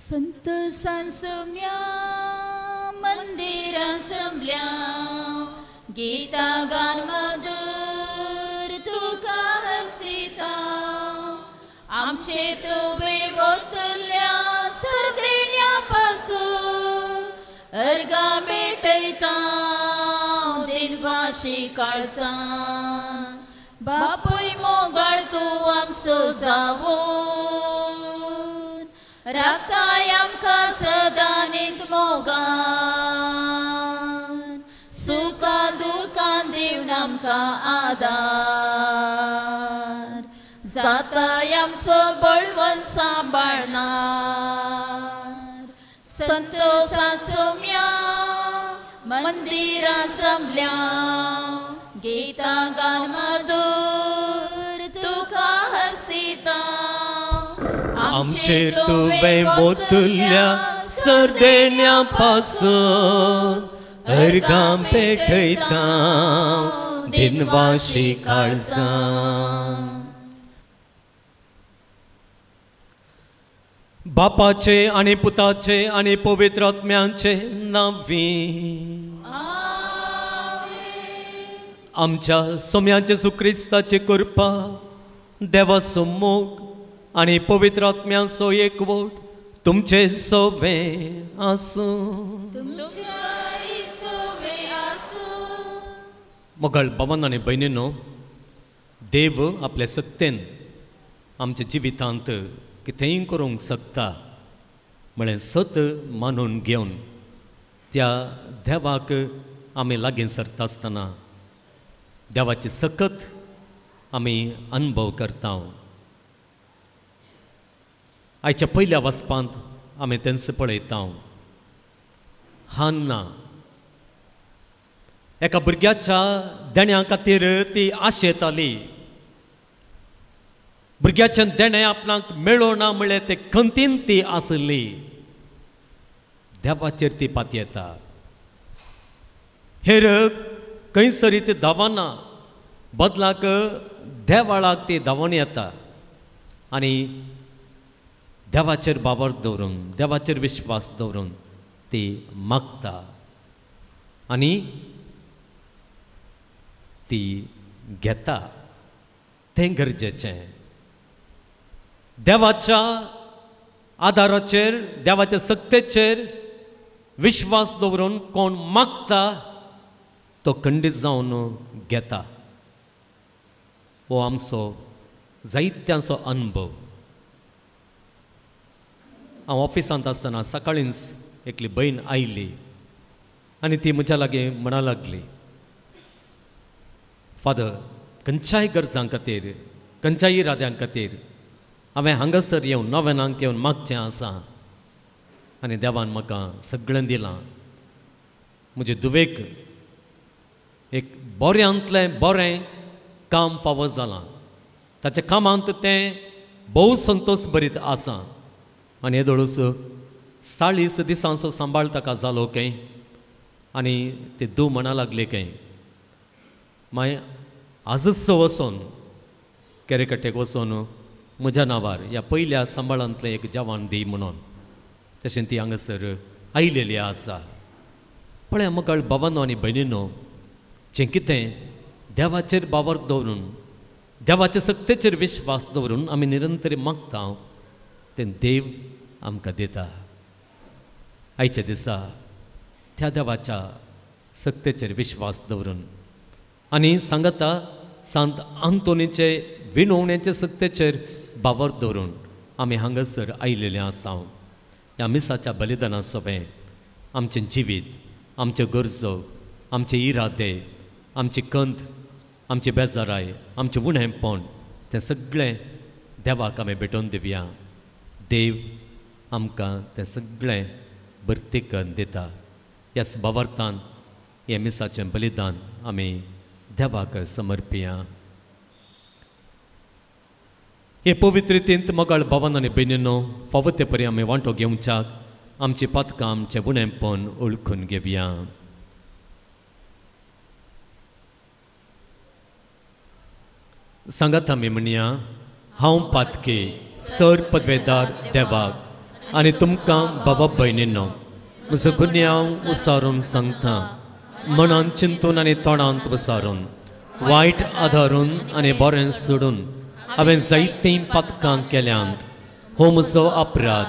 संत सांसम्या मंदिरां संबल्या गीता गान मधुर तुका हसिता आमचे तुवे वतल्या सरदेण्या पासून अर्गा मेटयता दिनवाशी काळसान बापूय मोगाळ तूं आमचो जावन राखताय आमकां सदां नीत मोगान सुखां दुखां दिवन आमकां आदार जाताय आमचो बळवंत सांबाळणार संतोषा सोम्या मंदिरां संबल्या गीता गान मधुर तुका हसिता आमचेर तुवें वोतल्या सरदेण्या पासून अर्गां पेटयता दिनवाशी काळजां. बापाचे आनी पुताचे आनी पवित्र आत्म्याचे नांवी आमच्या सोम्याचे सुक्रिस्ताचे कृपा देवाचो मोग आनी पवित्र आत्म्याचो एकवट तुमचे सोवे आसूं. मोगाळ भावान आनी भयणीनो, देव आपल्या सत्तेन आमच्या जिवितांत कितेंय करूंक शकता म्हळें सत मानून घेवन त्या देवाक आमी लागीं सरता आसतना देवाची सकत आमी अनुभव करता. आयच्या पयल्या वाचपांत आमी तेंच पळयता. हान्ना एका भुरग्याच्या देण्या खातीर ती आशेताली. भुरग्याचें देणें आपणाक मेळोना म्हळ्यार ते खंतीन ती आसली. देवाचेर ती पातयेता. हेर खंयसरी ती धांवना, बदलाक देवाळाक ती धांवून येता आनी देवाचेर बाबर दवरून देवाचेर विश्वास दवरून ती मागता आनी ती घेता. तें गरजेचें. देवाच्या आदाराचेर देवाच्या सक्तेचेर विश्वास दवरून कोण मागता तो खंडीत जावन घेता. हो आमचो जायत्यांचो अनुभव. हांव ऑफिसांत आसतना सकाळींच एकली भयण आयली आनी ती म्हज्या लागीं म्हणा लागली, फादर, खंयच्याय गरजां खातीर खंयच्याय इराद्यां खातीर हांवें हांगासर येवन नवेनांक येवन मागचें आसा आनी देवान म्हाका सगळें दिलां. म्हजे धुवेक एक बऱ्यांतलें बरें काम फावो जालां. ताच्या कामांत तें भोव संतोश भरीत आसा आनी येदोळूच 40 दिसांचो सांबाळ ताका जालो खंय आनी ते धूव म्हणा लागले खंय, मागीर आजच वचोन केरेकट्टेक वचोन म्हज्या नांवार ह्या पयल्या सांबाळांतलें एक जेवण दी म्हणून. तशें ती हांगासर आयलेली आसा. पळय मोगाळ भावानो आनी भयणीनो, जें कितें देवाचेर बावर दवरून देवाच्या सक्तेचेर विश्वास दवरून आमी निरंतर मागता तें देव आमकां दिता. आयच्या दिसा त्या देवाच्या सक्तेचेर विश्वास दवरून आनी सांगता सांत आंतोनीचे विणवण्याचे सक्तेचेर बावर दवरून आमी हांगासर आयलेले आसा. ह्या मिसाच्या बलिदाना सोबें आमचें जिवीत, आमच्यो गरजो, आमचे इरादे, आमची कंत, आमची बेजाराय, आमचें उणेंपण तें सगळें देवाक आमी भेटोवन दिवया. देव आमकां तें सगळें भरती करून दिता. ह्या भावार्थान हें मिसाचें बलिदान आमी देवाक समर्पिया. हे पवित्रतेंत मोगाळ भावान आनी भयणीनो, फावो ते परी आमी वांटो घेवच्याक आमची पातकां आमचें उणेंपण वळखून घेवया. सांगात आमी म्हणया, हांव पातकी सर पदवेदार देवाक आनी तुमकां बाबा भयणींनो म्हजो गुन्यांव उसारून सांगता मनान चिंतून आनी तोंडांत वसारून वायट आदारून आनी बरें सोडून हांवें जायतीं पातकां केल्यांत. हो म्हजो अपराध,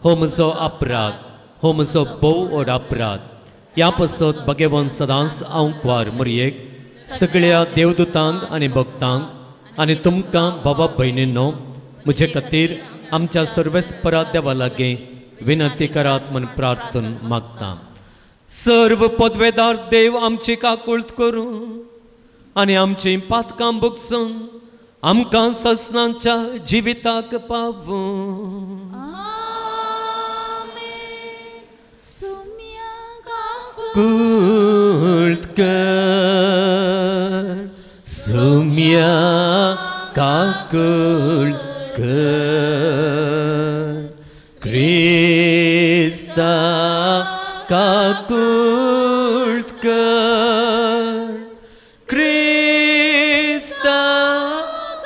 हो म्हजो अपराध, हो म्हजो भोव व्हड अपराध. ह्या पासत भगवान सदांच हांव कुवार मुरयेक सगळ्या देवदूतांक आनी भक्तांक आनी तुमकां बाबा भयणींनो म्हजे खातीर आमच्या सर्वेस्परा देवा लागीं विनंती करात म्हूण प्रार्थन मागता. सर्व पदवेदार देव आमची काकुळट करूं आनी आमची पातकां भोगसून आमकां ससनाच्या जिविताक पावूं. काकुळट कर सुम्या, काकुळट कर क्रिस्ता, काकुळट कर क्रिस्ता,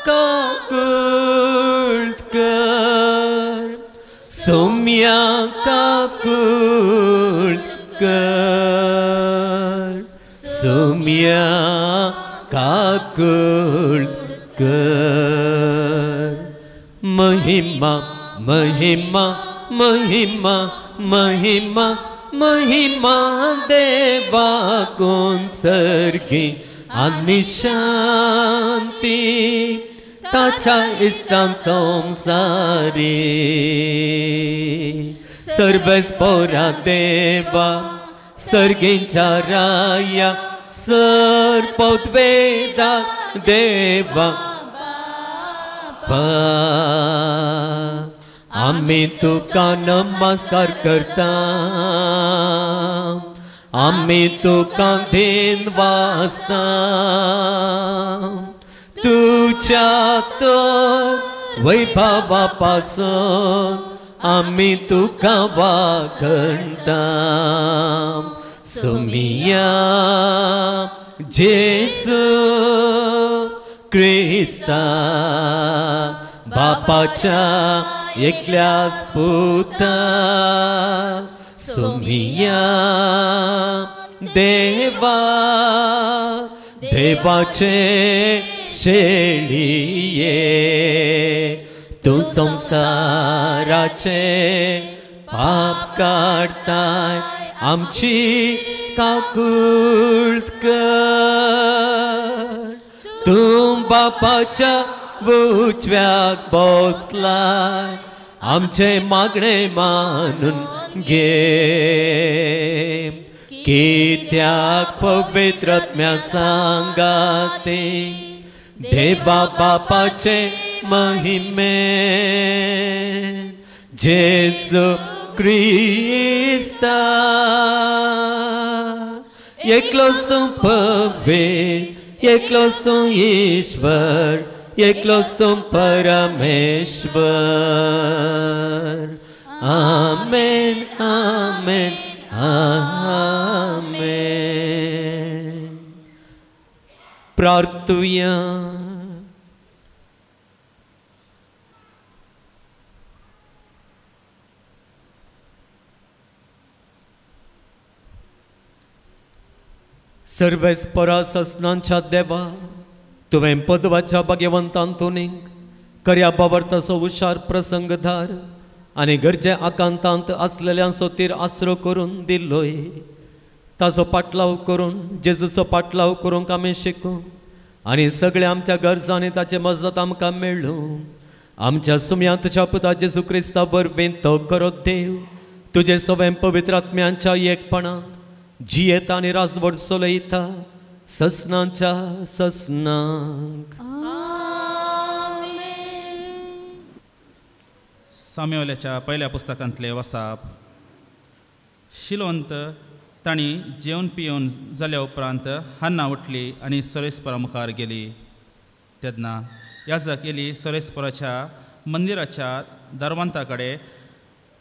काकुळट कर सुम्या, काकुळट कर सुम्या, काकुळट कर. महिमा महिमा महिमा महिमा महिमा देवा कोण सर्गी आनी शांती ताच्या इश्टां संवसारी. सर्वेस्पोरा देवा सर्गींच्या राया सर पदवेदा देवा आमी तुका नमस्कार करता, आमी तुका then वाचता. तुज्या तर वैभवा पासून आमी तुका वाखणता. सुमिया जेसू क्रिस्ता बापाच्या एकल्याच पुता, सुमिया देवा देवाचे शेळये तूं संवसाराचे पाप काडताय आमची काकुळट कर. तूं बापाच्या उजव्याक बसलाय आमचे मागणे मानून घे. कित्याक पवित्र आत्म्या सांगाते देवा बापाचे महिमे जेसू क्रिस्ता एकलोच तूं पवित्र, एकलोच तूं ईश्वर, एकलोच तूं परमेश्वर. आमेन आमेन आमेन. प्रार्थुया. सर्वेस्परा ससनांच्या देवा तुवें पदवाच्या भाग्यवंतांतूनीक खऱ्या बावर्ताचो हुशार प्रसंग धार आनी गरजे आकांतांत आसलेल्यांचो तीर आसरो करून दिल्लोय. ताजो पाटलाव करून जेजूचो पाटलाव करूंक आमी शिकूं आनी सगळ्या आमच्या गरजांनी ताचे मजत आमकां मेळूं. आमच्या सुम्या तुज्या पुता जेजू क्रिस्ता वरवीं तो करो देव तुजे सवें पवित्र आत्म्यांच्या एकपणांत जियेता आनी राजवट चलयता ससनाच्या ससनाक. साम्योल्याच्या पयल्या पुस्तकांतले वसाप. शिलोंत तांणी जेवन पिवन जाल्या उपरांत हन्ना उठली आनी सरेस्परा मुखार गेली. तेन्ना याजक एली सरेस्पराच्या मंदिराच्या दरवंता कडेन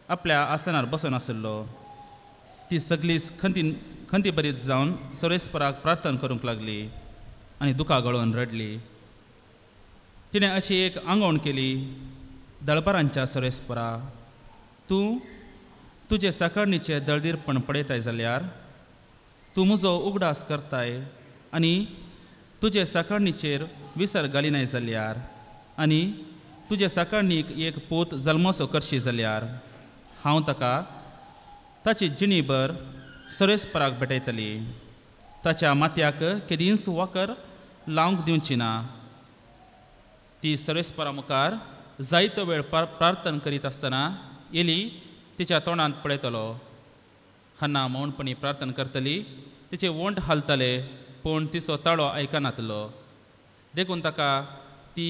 आपल्या आसनार बसून आशिल्लो. ती सगळीच खंती बरीच जावन सरेस्पराक प्रार्थना करूंक लागली आनी दुकां गळोवन रडली. तिणें अशी एक आंगवण केली, दळबरांच्या सरेस्परा, तूं तुजे साकरणीचें दळदीरपण पळयताय जाल्यार तूं म्हजो उगडास करताय आनी तुजे साकरणीचेर विसर घालिनाय जाल्यार आनी तुजे साकरणीक एक पूत जल्मासो करशी जाल्यार हांव ताका ताची जिणीभर सरेस्पराक भेटयतली. ताच्या माथ्याक केदींच वाकर लावंक दिवची ना. ती सरेस्परा मुखार जायतो वेळ प्रार्थना करीत आसतना एली तिच्या तोंडांत पळयतलो. हन्ना मौनपणी प्रार्थना करतली. तिचे वोंठ हालतले पूण तिचो ताळो आयकनातलो. देखून ताका ती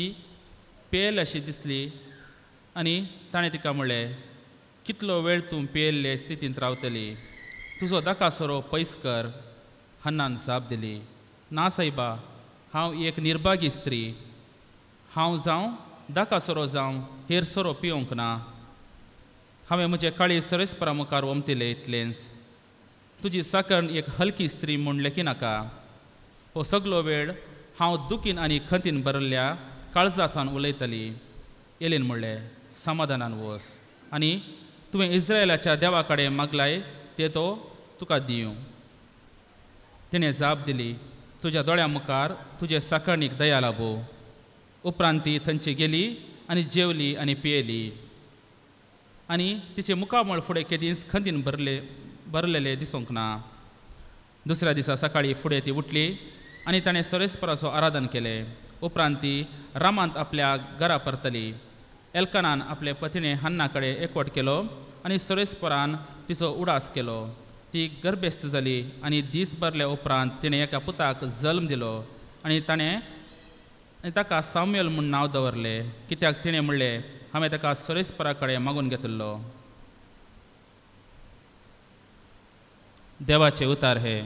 पेल अशी दिसली आनी ताणें तिका म्हणलें, कितलो वेळ तूं पियेल्ले स्थितींत रावतली? तुजो दाका सोरो पयस कर. हन्नान जाप दिली, ना सायबा, हांव एक निर्भागी स्त्री. हांव जावं दाका सोरो जावं हेर सोरो पिवंक ना. हांवें म्हजें काळी सरेस्परा मुखार ओमतिलें इतलेंच. तुजी साकरण एक हलकी स्त्री म्हूण लेखिनाका. हो सगलो वेळ हांव दुखीन आनी खंतीन भरिल्ल्या काळजांतल्यान उलयतली. एलीन म्हणलें, समाधानान वस आनी तुवें इस्रायलाच्या देवा कडेन मागलाय ते तो तुका दिवं. तिणें जाप दिली, तुज्या दोळ्यां मुखार तुजे साकरणीक दया लाबो. उपरांत ती थंयची गेली आनी जेवली आनी पियेली आनी तिचें मुखामळ फुडें केदींच खंतीन भरलेलें दिसूंक ना. दुसऱ्या दिसा सकाळीं फुडें ती उठली आनी ताणें सरेस्पराचो आराधन केलें. उपरांत ती रामांत आपल्या घरा परतली. एल्कनान आपले पतिणे हन्ना कडेन एकवट केलो आनी सरेस्परान तिचो उडास केलो. ती गर्भेस्त जाली आनी दीस भरल्या उपरांत तिणें एका पुताक जल्म दिलो आनी ताणें ताका सामुएल म्हूण नांव दवरलें, कित्याक तिणें म्हणलें, हांवें ताका सरेस्परा कडेन मागून घेतिल्लो. देवाचे उतार हे.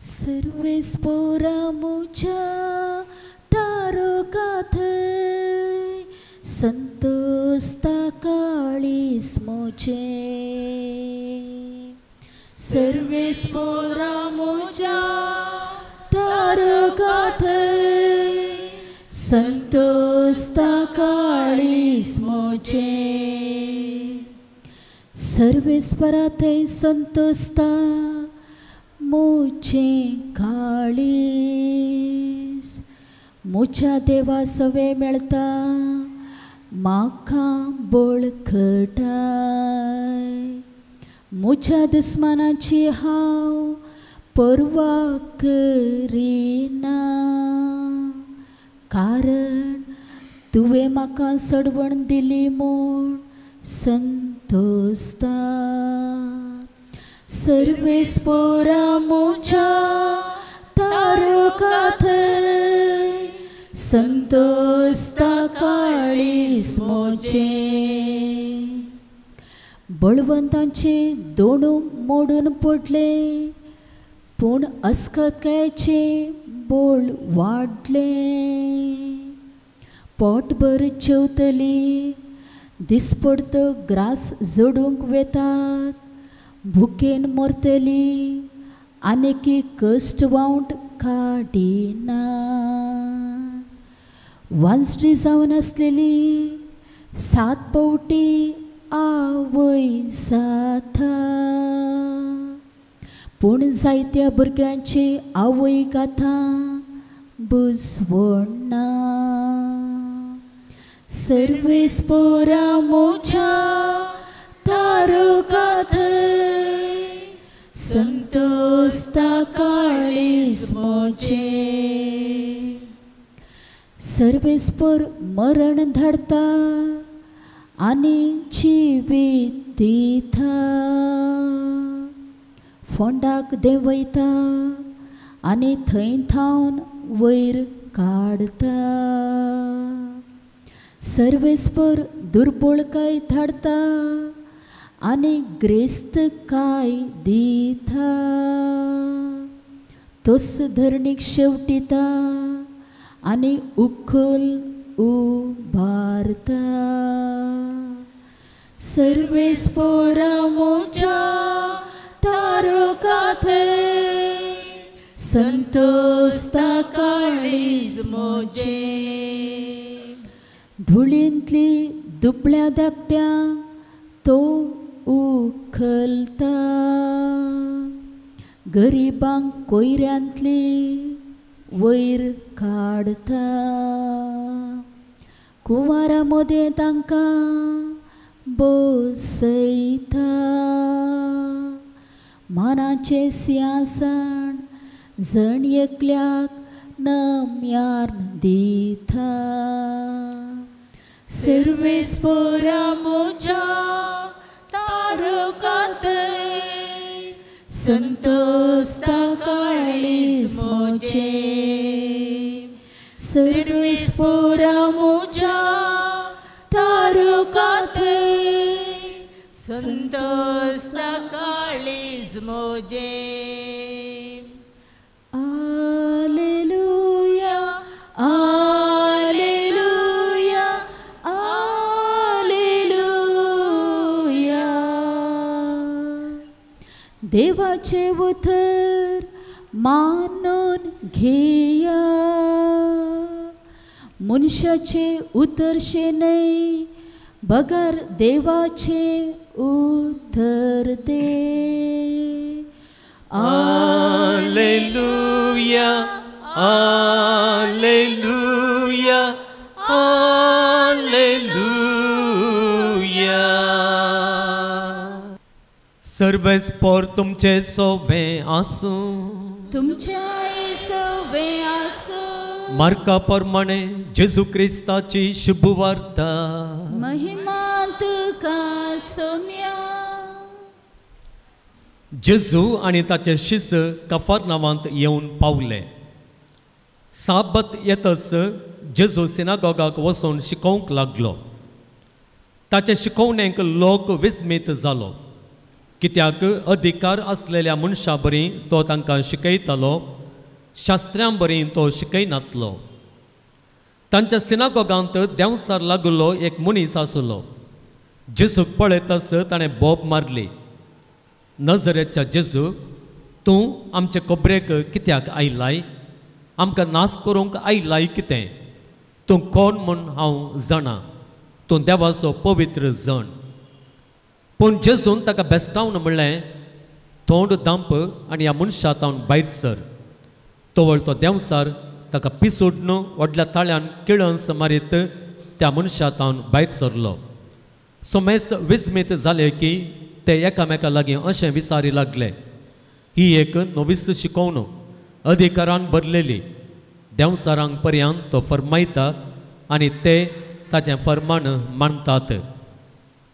सर्वेस्पोरा मुझा तारकाथय संतोस्ता काळीस मोचे. सर्वेस्पोरा मुझा तारकाथय संतोस्ता काळीस मोचे. सर्वेस्परा थंय संतोस्ता मोचे काळीस. मोच्या देवा सवे मेळता म्हाका बळकटाय. मोच्या दुस्मानाची हांव पर्वा करिना, कारण तुवें म्हाका सडवण दिली म्हूण संतोस्ता. सर्वेस्पोरा मोच्या तारकाथय संतोस्ता काळीस मोचे. बळवंतांचे दोणू मोडून पडले पूण अस्कतकायेचे बोळ वाडले. पोटभर जेवतली दिसपडत ग्रास जोडूंक वेतात. भुकेन मरतली आनीक कश्ट वावंट काडिना. वांजडी जावन आसलेली 7 पावटी आवय जाता, पूण जायत्या भुरग्यांची आवय गाथा बुजवण ना. सर्वेस्पोरा मोच्या तारकाथय संतोस्ता काळीस मोचे. सर्वेस्पर मरण धाडता आनी जिवीत दिता. फोंडाक देंवयता आनी थंय थावन वयर काडता. सर्वेस्पर दुर्बळकाय धाडता आनी ग्रेस्तकाय दिता. तोस धरणीक शेवटिता आनी उखल उबारता. सर्वेस्पोरा मोच्या तारकाथय तारकाथे संतोस्ता काळीज मोजे। धुळींतली दुबळ्या धाकट्यांक तो उखलता, गरिबांक कोयऱ्यांतली वयर काडता, कुंवारा मदें तांकां बसयता, मानाचें सिंहासन जण एकल्याक नम्यार दिता। सर्वेस्पोरा म्हज्या तारकांत संतोस्ता काळीज मोजे। सर्वेस्पोरा म्हज्या तारकांत संतोस्ता काळीज मोजे। आलेलुया आलेलुया आलेलुया। देवाचे उतर मानून घेया, मनशाचे उतरशे न्हय बगर देवाचे उतर ते। आलेलुया आलेलुया आलेलुया। सर्वेस्पोर तुमचे सोवे आसूं, तुमच्या सोवे आसूं। मार्का प्रमाणे जेजू क्रिस्ताची शुभवार्ता। महिमा तुका सोम्या। जेजू आनी ताचे शिष्य कफर्नावांत येवन पावले। साबत येतच जेजू सिनागोगाक वचून शिकोवंक लागलो। ताचे शिकोवणेक लोक विस्मीत जालो, कित्याक अधिकार आसलेल्या मनशां बरी तो तांकां शिकयतालो, शास्त्र्यां बरी तो शिकयनातलो। तांच्या सिनागोगांत देंवसार लागलो एक मनीस आसलो। जेजूक पळयतच ताणें बोब मारली, नजरेच्या जेजू, तूं आमचे खबरेक कित्याक आयलाय? आमकां नाश करूंक आयलाय कितें? तूं कोण म्हूण हांव जाणा, तूं देवाचो पवित्र जण। पूण जेजून ताका बेस्टावन म्हणलें, तोंड दांप आनी ह्या मनशा तावन भायर सर। तवळ तो देंवसार ताका पिसोडून व्हडल्या ताळ्यान किळंस मारीत त्या मनशा तावन भायर सरलो। सोमेस विस्मीत जाले की ते एकामेका लागीं अशें विचारी लागले, ही एक नवीच शिकोवण अधिकारान भरलेली। देंवसारांक पर्यंत तो फरमायता आनी ते ताचें फरमान मानतात।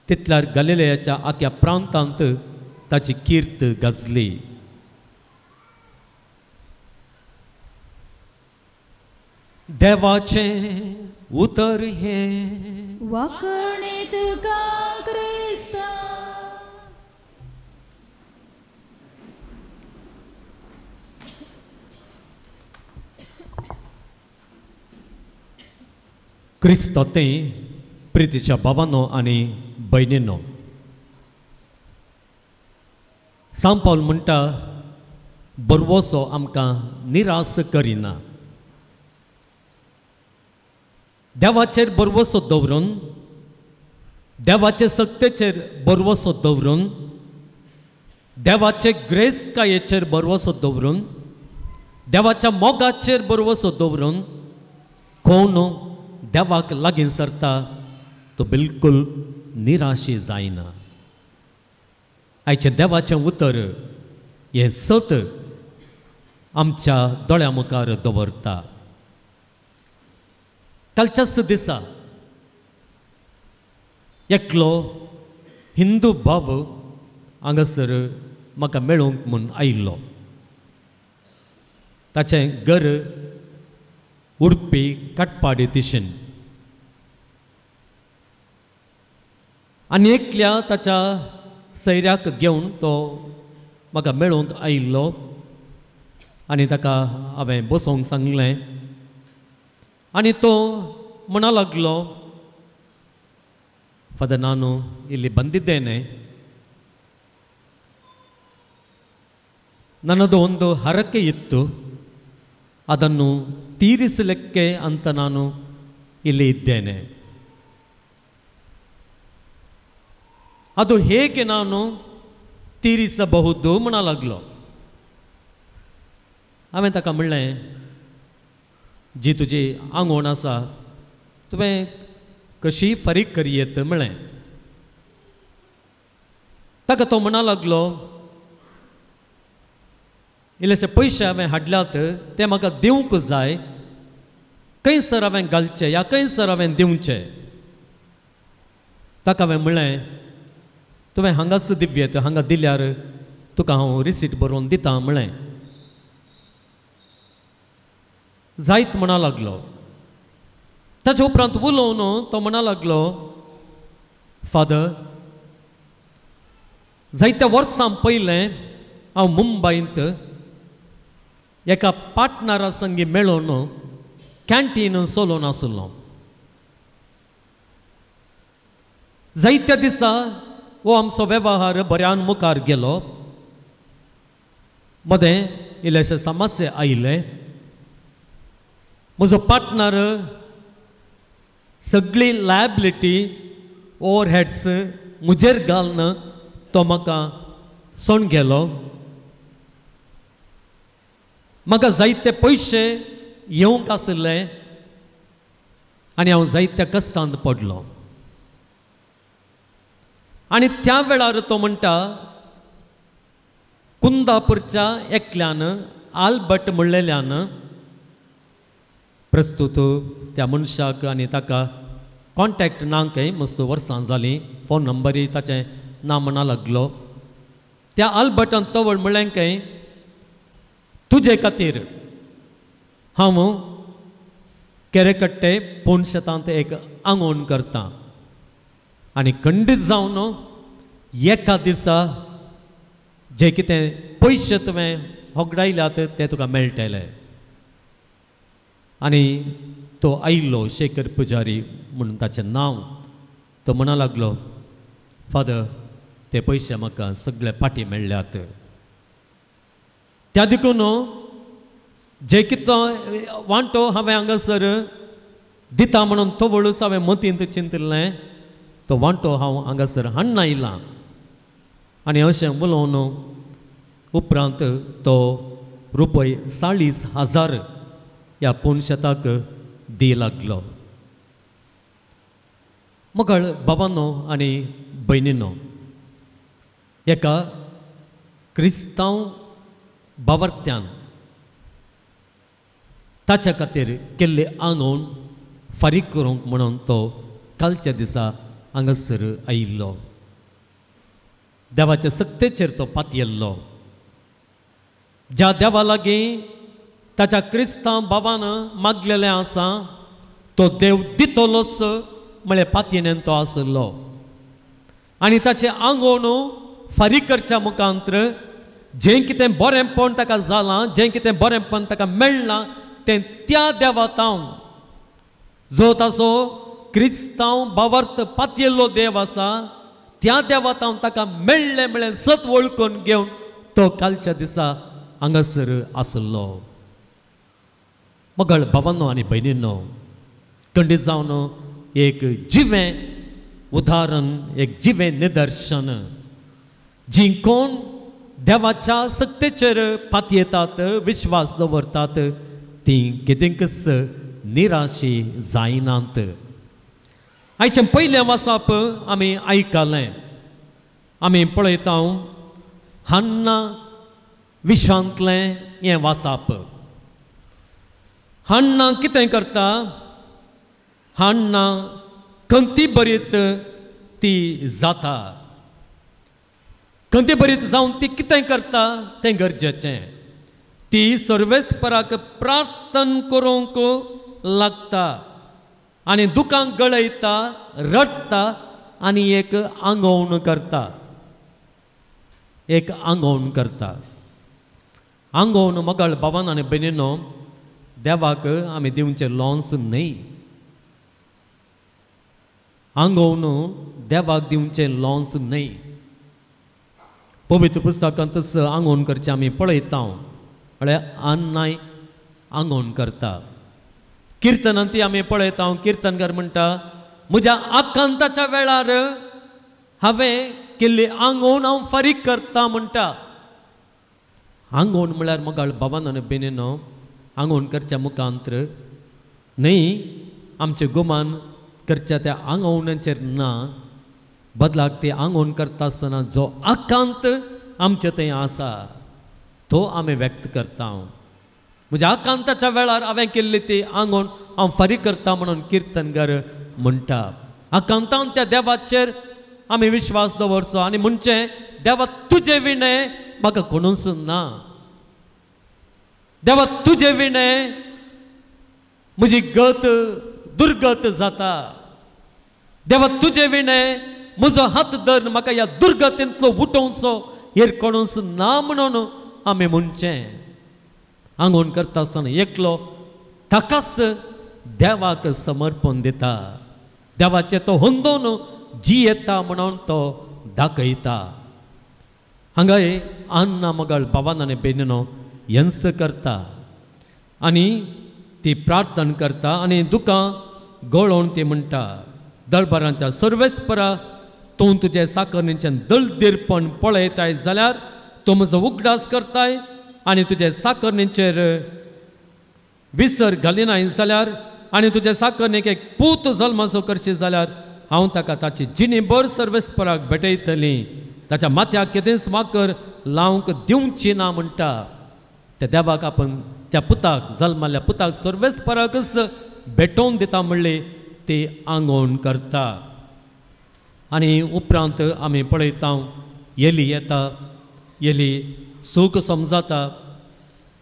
तितल्यार गलिलेयाच्या आख्या प्रांतांत ताची कीर्त गाजली। देवाचें उतर हें वाकणे तुका क्रिस्ता। क्रिस्ता तें प्रितीच्या भावानो आनी भयणीनो, सांव पावल म्हणटा, बरवसो आमकां निराश करिना। देवाचेर बरवसो दवरून, देवाचे सक्तेचेर बरवसो दवरून, देवाचे ग्रेस्तकायेचेर बरवसो दवरून, देवाच्या मोगाचेर बरवसो दवरून कोण देवाक लागीं सरता तो बिलकुल निराशी जायना। आयचें देवाचें उतर हें सत आमच्या दोळ्या मुखार दवरता। कालच्याच दिसा एकलो हिंदू भाव हांगासर म्हाका मेळूंक म्हूण आयिल्लो। ताचें घर उडपी काटपाडी दिशेन आनी एकल्या ताच्या सैऱ्याक घेवन तो म्हाका मेळूंक आयिल्लो आनी ताका हांवें बसोवंक सांगलें आनी तो म्हणा लागलो, फादर नानू इल्ली बंदिद्देने, ನನ್ನದು ಒಂದು ಹರಕೆ ಇತ್ತು, ಅದನ್ನು ತೀರಿಸಲಿಕ್ಕೆ ಅಂತ ನಾನು ಇಲ್ಲಿ ಇದ್ದೇನೆ. ಅದು ಹೇಗೆ ನಾನು ತೀರಿಸಬಹುದು म्हणा लागलो. हांवें ताका म्हणलें, जी तुजी आंगवण आसा तुवें कशी फारीक करयेत म्हणलें. ताका तो म्हणा लागलो, इल्लेशे पयशे हांवें हाडल्यात ते म्हाका दिवंक जाय, खंयसर हांवें घालचे या खंयसर हांवें दिवचे. ताका हांवें म्हणलें, तुवें हांगाच दिवयेत, हांगा दिल्यार तुका हांव रिसीट बरोवन दिता म्हणलें. जायत म्हणा लागलो. ताचे उपरांत उलोवन तो म्हणा लागलो, फादर, जायत्या वर्सां पयलें हांव मुंबयंत एका पार्टनरा संगी मेळोवन कॅन्टीन चलोवन आसलो. जायत्या दिसा हो आमचो वेव्हार बऱ्यान मुखार गेलो. मदें इल्लेशे समस्या आयले. म्हजो पार्टनर सगळी लायबिलिटी ओवरहेड्स म्हजेर घालून तो म्हाका सोण गेलो. म्हाका जायते पयशे येवंक आशिल्ले आनी हांव जायत्या कश्टांत पडलो. आनी त्या वेळार तो म्हणटा, कुंदापूरच्या एकल्यान आल्बर्ट म्हणलेल्यान प्रस्तूत त्या मनशाक आनी ताका कॉन्टॅक्ट ना खंय मस्त वर्सां जालीं, फोन नंबरूय ताचें ना म्हणा लागलो. त्या आल्बर्टान तवळ म्हणलें खंय, तुजे खातीर हांव केरेकट्टे पोनशेतांत एक आंगवण करतां आनी खंडीत जावन एका दिसा जे कितें पयशे तुवें होगडायल्यात ते तुका मेळटले. आनी तो आयलो शेखर पुजारी म्हणून ताचें नांव. तो म्हणा लागलो, फादर, ते पयशे म्हाका सगळे फाटीं मेळ्ळ्यात. त्या देखून जे कितें वांटो हांवें हांगासर दिता म्हणून तवळूच हांवें मतींत चिंतिल्लें, तो वांटो हांव हांगासर हाडून आयलां. आनी अशें उलोवन उपरांत तो रुपय 40,000 ह्या पोनशेताक दी लागलो. मगळ बाबानो आनी भयणीनो, एका क्रिस्तांव बावर्त्यान ताच्या खातीर केल्ले आंगवण फारीक करूंक म्हणून तो कालच्या दिसा हांगासर आयिल्लो. देवाच्या सक्तेचेर तो पातयेल्लो. ज्या देवा लागीं ताच्या क्रिस्तांव बाबान मागलेलें आसा तो देव दितलोच म्हळ्यार पातयेन तो आसलो. आनी ताचें आंगवण फारीक करच्या मुखांत्र जें कितें बरेंपण ताका जालां, जें कितें बरेंपण ताका मेळ्ळां तें त्या देवातावन जो ताचो क्रिस्तांव बावर्त पातयेल्लो देव आसा त्या देवातावन ताका मेळ्ळें म्हळ्यार सत वळखून घेवन तो कालच्या दिसा हांगासर आसलो. मगळ भावांनो आनी भयणींनो, खंडीत जावन एक जिवें उदाहरण, एक जिवें निदर्शन, जी कोण देवाच्या सक्तेचेर पातयेतात, विश्वास दवरतात, ती कितेंकच निराशी जायनात. आयचें पयलें वाचप आमी आयकलें. आमी पळयता हान्ना विश्वांतलें हें वाचप. हान्ना कितें करता? हान्ना खंती बरीत ती जाता. खंती बरीत जावन ती कितें करता तें गरजेचें. ती सर्वेस्पराक प्रार्थना करूंक लागता आनी दुकां गळयता, रडटा आनी एक आंगवण करता. एक आंगवण करता. आंगवण मगळ बाबान आनी भयणीनो, देवाक आमी दिवचें लॉन्स न्हय. आंगवण देवाक दिवचें लॉन्स न्हय. पवित्र पुस्तकांतच आंगवण करचें आमी पळयता. म्हळ्यार अन्नाय आंगवण करता. किर्तनांत ती आमी पळयता. किर्तनकार म्हणटा, म्हज्या आकांताच्या वेळार हांवें केल्ली आंगवण हांव फारीक करता म्हणटा. आंगवण म्हळ्यार मोगाळ बाबान आनी बेनीनो, आंगवण करच्या मुखांत्र न्हय आमचें गुमान करच्या त्या आंगवणाचेर ना, बदलाक ती आंगवण करता आसतना जो आकांत आमचे थंय आसा तो आमी व्यक्त करता. म्हज्या आकांताच्या वेळार हांवें केल्ली ती आंगवण हांव फारीक करता म्हणून किर्तनकार म्हणटा. आकांतान त्या देवाचेर आमी विश्वास दवरचो आनी म्हणचें, देवा तुजे विणें म्हाका कोणूच ना, देवा तुजे विणें म्हजी गत दुर्गत जाता, देवा तुजे विणें म्हजो हात धरून म्हाका ह्या दुर्गतींतलो उठोवचो हेर कोणूच ना म्हणून आमी म्हणचें. आंगवण करता आसतना एकलो ताकाच देवाक समर्पण दिता, देवाचें तो होंदोवन जियेता म्हणून तो दाखयता. हांगाय अन्ना मगळ बाबान आनी बेनीनो यंस करता आनी ती प्रार्थना करता आनी दुकां गळोवन ती म्हणटा, दळबरांच्या सर्वेस्परा तूं तुजे साकरणीचें दळदीरपण पळयताय जाल्यार तूं म्हजो उगडास करताय आनी तुजे साकरणीचेर विसर घालिनाय जाल्यार आनी तुजे साकरणीक एक पूत जल्माचो करशी जाल्यार हांव ताका ताची जिणेभर सर्वेस्पराक भेटयतली, ताच्या माथ्याक कितेंच माकर लावंक दिवची ना म्हणटा. त्या देवाक आपण त्या पुताक जल्माल्ल्या पुताक सर्वेस्पराकच भेटोवन दिता म्हणली ती आंगवण करता. आनी उपरांत आमी पळयता येली येता, येली सूख समजाता,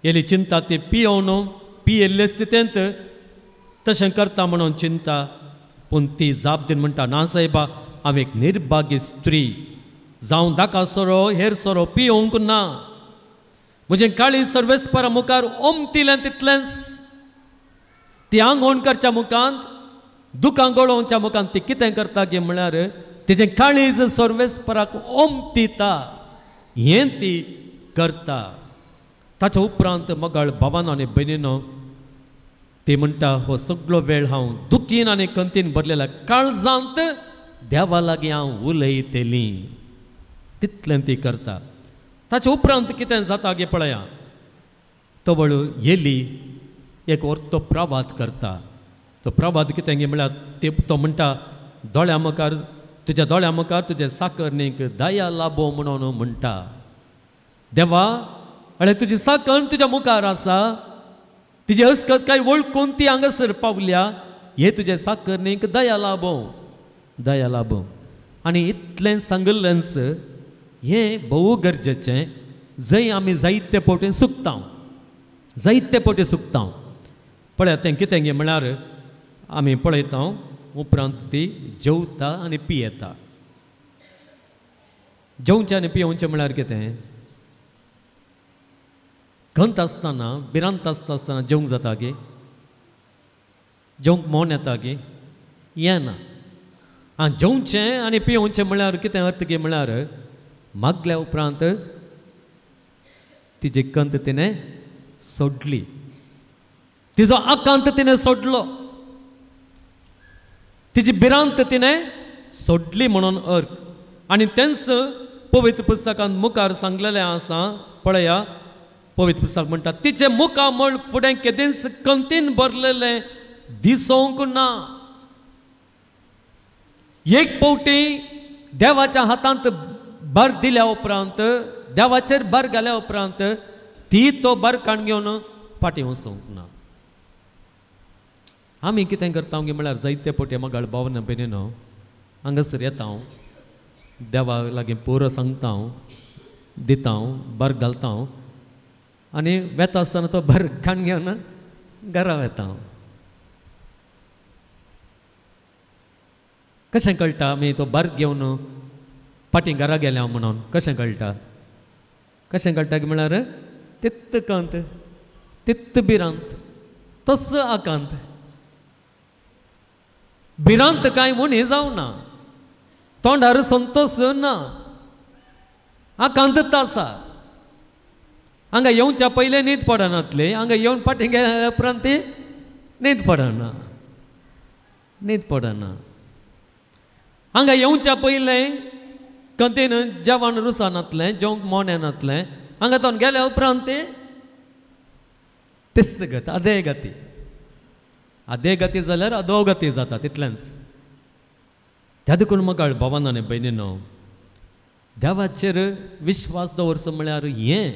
येली चिंता ती पियोवन पियेल्ले स्थितींत तशें करता म्हणून चिंता, पूण ती जाप दिवन म्हणटा, ना सायबा, हांव एक निर्भागी स्त्री, जावं दाका सोरो हेर सोरो पियोवंक ना, म्हजें काळी सर्वेस्परा मुखार ओमतिलें तितलेंच. ती आंगवण करच्या मुखांत दुकां गळोवच्या मुखांत ती कितें करता गे म्हळ्यार तिजें काळीज सर्वेस्पराक ओमतिता, हें ती करता. ताच्या उपरांत मगाळ बाबानो आनी भयणीनो ती म्हणटा, हो सगळो वेळ हांव दुखीन आनी कंतीन भरलेल्या काळजांत देवा लागीं हांव उलयतली, तितलें ती करता. ताच्या उपरांत कितें जाता गे पळया, तवळ येली एक वर तो प्रवाद करता. तो प्रवाद कितें गे म्हळ्यार तो म्हणटा, दोळ्या मुखार तुज्या दोळ्या मुखार तुजे साकरणीक दया लाबो म्हणून म्हणटा. देवा अळे तुजी साकरण तुज्या मुखार आसा, तिजी अस्कत काय वळखून ती हांगासर पावल्या, हे तुजे साकरणीक दया लाबो, दया लाबो. आनी इतलें सांगिल्लेंच हें भोव गरजेचें, जंय आमी जायते फावटी सुकता, जायते फावटी सुकता. पळयात तें कितें गे म्हळ्यार आमी पळयता उपरांत ती जेवता आनी पियेता. जेवचें आनी पियोवचें म्हळ्यार कितें, खंत आसतना भिरांत आसता आसतना जेवंक जाता गे, जेवंक मोन येता गे, येना. आं, जेवचें आनी पियोवचें म्हळ्यार कितें अर्थ गे म्हळ्यार मागल्या उपरांत तिजी कंत तिणें सोडली, तिजो आकांत तिणें सोडलो, तिजी भिरांत तिणें सोडली म्हणून अर्थ. आनी तेंच पवित्र पुस्तकांत मुखार सांगलेलें आसा. पळया, पवित्र पुस्तक म्हणटा, तिचें मुखामळ फुडें केदींच कंतीन भरलेलें दिसोवंक ना. एक फावटी देवाच्या हातांत भर दिल्या उपरांत, देवाचेर भर घाल्या उपरांत ती तो भर काण घेवन फाटीं वचूंक ना. आमी कितें करता गे म्हळ्यार जायते फावटी मगाळ भावना भयणीनो हांगासर येता हांव, देवा लागीं पुरो सांगता हांव, दिता हांव, भर घालता हांव आनी वेता आसतना तो भर काण घेवन घरा वेता हांव. कशें कळटा आमी तो भर घेवन फाटीं घरा गेल्या म्हणून? कशें कळटा? कशें कळटा की म्हळ्यार तित्त कंत, तित्त भिरांत, तस आकांत. भिरांत कांय उणी जावना, तोंडार संतोष ना. आकांतच आसा. हांगा येवच्या पयलें न्हीद पडनातली, हांगा येवन फाटीं गेल्या उपरांत ती न्हीद पडना, न्हीद पडना. हांगा येवच्या पयलें कंतीन जेवण रुसनातलें, जेवंक मोन येनातलें, हांगा तो गेल्या उपरांत ती तेच गत, अदे गती, अदे गती जाल्यार अदो गती जाता तितलेंच. त्या देखून म्हाका भावान आनी भयणीनो, देवाचेर विश्वास दवरचो म्हळ्यार हें,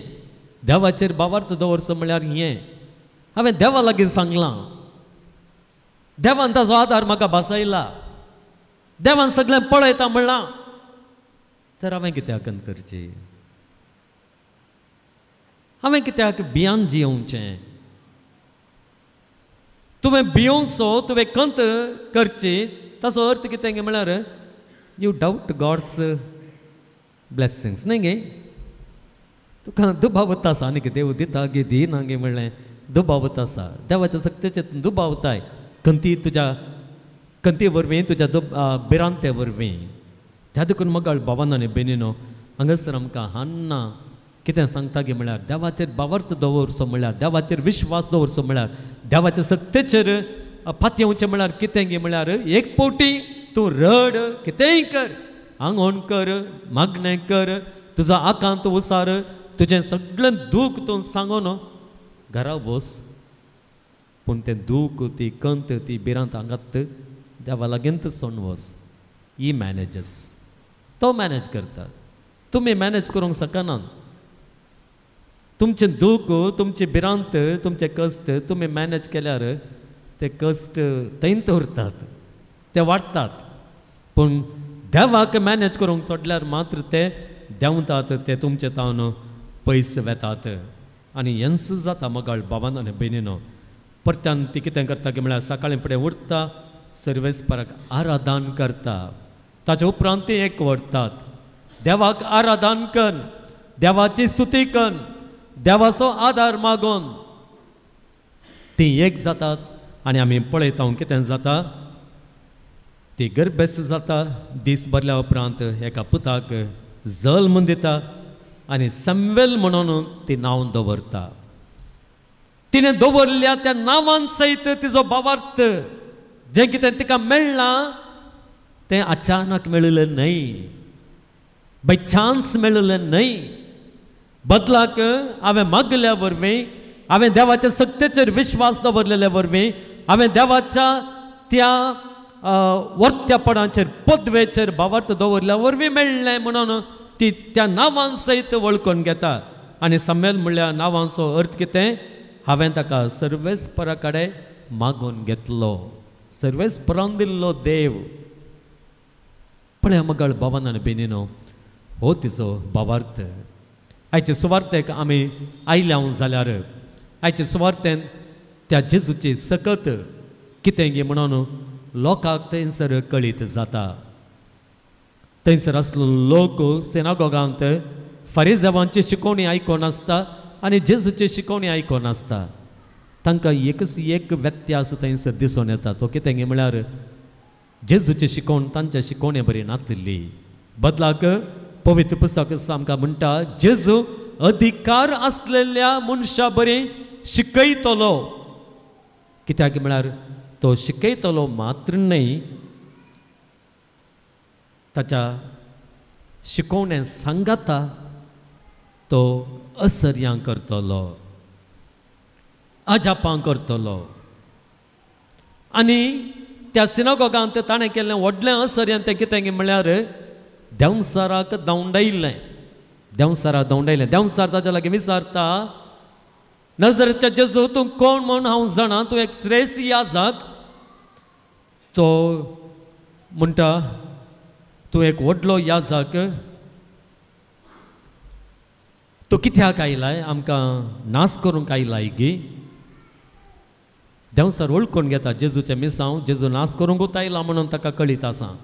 देवाचेर भावार्थ दवरचो म्हळ्यार हें. हांवें देवा लागीं सांगलां, देवान ताजो आदार म्हाका भासयला, देवान सगळें पळयता म्हणलां, तर हांवें कित्याक करची, हांवें कित्याक भियान जियोवचें? तुवें भियोवचो, तुवें कंत करची, ताचो अर्थ कितें म्हळ्यार you doubt God's blessings न्हय गे. तुका दुबावत आसा आनी देव दिता गे दिना गे म्हणलें दुबावत आसा, देवाच्या सक्तेचेर तूं दुबावताय, कंती तुज्या कंती वरवीं, तुज्या भिरांते वरवीं. त्या देखून मगाळ भावान आनी भयणीनो, हांगासर आमकां हान्ना कितें सांगता गे म्हळ्यार देवाचेर भावार्थ दवरचो म्हळ्यार, देवाचेर विश्वास दवरचो म्हळ्यार, देवाच्या सक्तेचेर पातयेवचें म्हळ्यार कितें गे म्हळ्यार एक फावटी तूं रड, कितेंय कर, आंगवण कर, मागणें कर, तुजो आकांत उसार, तुजें सगळें दूख तूं सांगून घरा बस, पूण तें दूख, ती कंत, ती भिरांत हांगात देवा लागींच सोडून वस. ही मॅनेजस, तो मॅनेज करता, तुमी मॅनेज करूंक शकनात. तुमचें दूख, तुमची भिरांत, तुमचे कश्ट तुमी मॅनेज केल्यार ते कश्ट थंयच उरतात, ते वाडटात. पूण देवाक मॅनेज करूंक सोडल्यार मात्र ते देंवतात, ते तुमचे तावन पयस वेतात. आनी हेंच जाता मगाळ भावान आनी भयणीनो. परत्यान ती कितें करता की म्हळ्यार सकाळीं फुडें उठता, सर्वेस्पराक आराधन करता, ताचे उपरांत ती एक व्हरतात, देवाक आराधन कर, देवाची स्तुती कर, देवाचो आदार मागून ती एक जातात. आनी आमी पळयता कितें जाता, ती गर्भेस्त जाता, दीस भरल्या उपरांत एका पुताक जल्म दिता आनी सॅम्वेल म्हणून ती नांव दवरता. तिणें दवरल्या त्या नांवान सयत तिजो भावार्थ जें कितें तिका मेळ्ळां तें अचानक मेळिल्लें न्हय, बाय चान्स मेळिल्लें न्हय. बदलाक हांवें मागल्या वरवीं, हांवें देवाच्या सक्तेचेर विश्वास दवरलेल्या वरवीं, हांवें देवाच्या त्या वर्त्यापणाचेर, पदवेचेर भावार्थ दवरल्या वरवीं मेळ्ळें म्हणून ती त्या नांवान सयत वळखून घेता. आनी समेल म्हणल्यार नांवांचो अर्थ कितें, हांवें ताका सर्वेस्परा कडेन मागून घेतलो, सर्वेस्परान दिल्लो देव. पळया मगाळ भावान आनी भयणीनो, हो तिचो भावार्थ. आयचे सुवार्तेक आमी आयल्या जाल्यार आयचे सुवार्तेन त्या जेजूची सकत कितें गे म्हणून लोकांक थंयसर कळीत जाता. थंयसर आसलो लोक सिनागोगांत फारीजावांची शिकवणी आयकून आसता आनी जेजूची शिकवणी आयकून आसता. तांकां एकच एक व्यत्यास थंयसर दिसून येता, तो कितें गे म्हळ्यार जेजूची शिकवण तांच्या शिकवणे बरी नातिल्ली. बदलाक पवित्र पुस्तक आमकां म्हणटा जेजू अधिकार आसलेल्या मनशा बरी शिकयतलो. कित्याक म्हळ्यार तो शिकयतलो मात्र न्हय, ताच्या शिकवणे सांगाता तो असर्यां करतलो, अजापां करतलो. आनी त्या सिनागोगांत ताणें केल्लें व्हडलें असर्यां तें कितें म्हळ्यार देंवसाराक धांवडायलें, देंवसाराक धांवडायलें. देंवसार ताच्या लागीं विचारता, नजरेच्या जेजू तूं कोण म्हूण हांव जाणा, तूं एक श्रेश्ठ याजक. तो म्हणटा तूं एक व्हडलो याजक, तूं कित्याक आयलाय, आमकां नाश करूंक आयलाय गी? देंवसार वळखून घेता जेजूचें मिसांव, जेजू नाश करूंकूच आयला म्हणून ताका कळीत आसा.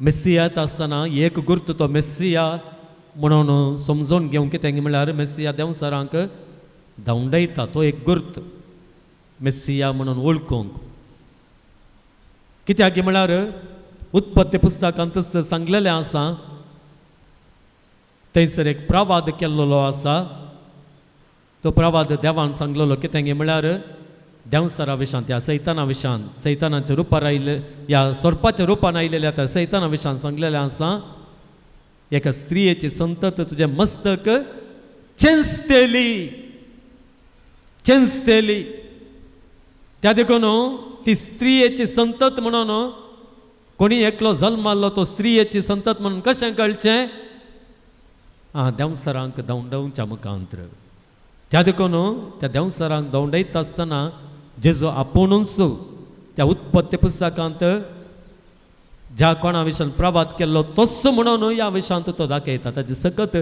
मेस्सिया येता आसतना एक गुर्त तो मेस्सिया म्हणून समजून घेवंक कितें म्हळ्यार मेस्सिया देंवसारांक धांवडायता, तो एक गुर्त मेस्सिया म्हणून वळखूंक. कित्याक म्हळ्यार उत्पत्ती पुस्तकांतच सांगलेलें आसा, थंयसर एक प्रवाद केल्लो आसा. तो प्रवाद देवान सांगलेलो कितें म्हळ्यार देंवसरा विशांत, ह्या सैताना विशांत, सैतानाच्या रुपार आयिल्ले, ह्या सोरपाच्या रुपान आयिल्ल्या त्या सैताना विशांत सांगलेलें आसा, एका स्त्रियेची संतत तुजें मस्तक चेंचतली, चेंचतली. त्या देखून ती स्त्रियेची संतत म्हणून कोणी एकलो जल्माल्लो तो स्त्रियेची संतत म्हणून कशें कळचें? आं, देंवसरांक धांवडावच्या मुखांत्र. त्या देखून त्या देंवसरांक धांवडायता आसतना जेजू आपुणूच त्या उत्पत्ती पुस्तकांत ज्या कोणा विशयान प्रवाद केल्लो तोच म्हणून ह्या विशयांत तो दाखयता, ताची सकत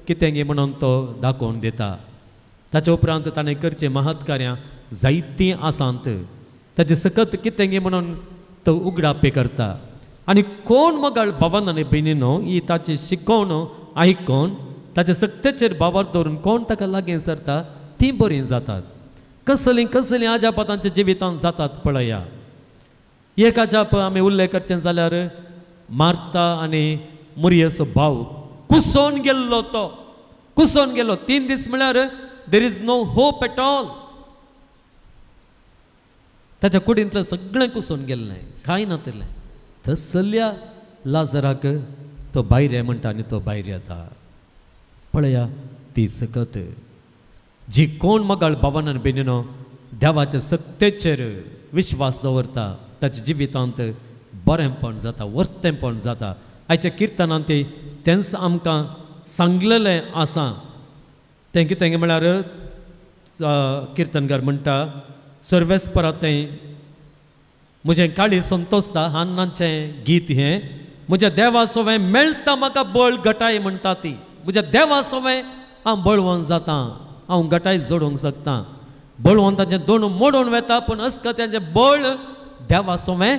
कितें म्हणून तो दाखोवन दिता. ताच्या उपरांत ताणें करचें महत्कार्यां जायतीं आसात, ताची सकत कितें म्हणून तो उगडापे करता. आनी कोण मगाळ भावान आनी भयणीनो ही ताची शिकोवण आयकून ताचे सक्तेचेर भावार दवरून कोण ताका लागीं सरता तीं बरीं जातात. कसलीं कसलीं अजापां तांच्या जिवितांत जातात पळया. एक अजाप आमी उल्लेख करचें जाल्यार मार्ता आनी मुरयेचो भाव कुसोवन गेल्लो, तो कुसोवन गेलो 3 दीस म्हळ्यार there is no hope at all. ताच्या कुडींतलें सगळें कुसोवन गेल्लें, कांय नातिल्लें. तसल्या लाजराक तो भायर ये म्हणटा आनी तो भायर येता. पळया ती सकत जी कोण मगाळ भावान आनी भयणीनो देवाच्या सक्तेचेर विश्वास दवरता ताच्या जिवितांत बरेंपण जाता, वर्तेंपण जाता. आयच्या किर्तनांत तेंच आमकां सांगलेलें आसा. तें कितें म्हळ्यार किर्तनकार म्हणटा, सर्वेस्परा तें म्हजें काळी संतोसता, हान्नाचें गीत हें, म्हज्या देवा सोवें मेळटा म्हाका बळ गटाय म्हणटा ती. म्हज्या देवा सोवें हांव बळवंत जाता, हांव गटाय जोडूंक शकता. बळवंताचें दोन मोडून वेता पूण अस्कत्यांचें बळ देवा सोवें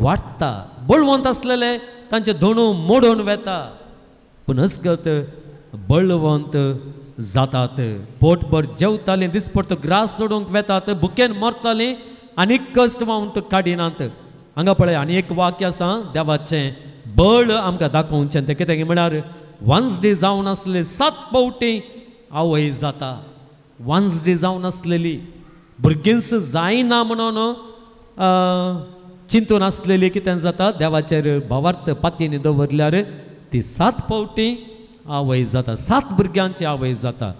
वाडटा. बळवंत आसलेले तांचे दोणू मोडून वेता पूण अस्कत बळवंत जातात. पोटभर जेवतालीं, दिसपडतो ग्रास जोडूंक वेतात, भुकेन मरतालीं आनी कश्ट वावंट काडिनात. हांगा पळय आनी एक वाक्य आसा देवाचें बळ आमकां दाखोवचें, तें कितें म्हळ्यार वांजडी जावन आसले 7 फावटी आवय जाता. वांजडी जावन आसलेली भुरगींच जायना म्हणून चिंतून आसलेली कितें जाता, देवाचेर भावार्थ पातयेनी दवरल्यार ती 7 फावटी आवय जाता, 7 भुरग्यांची आवय जाता.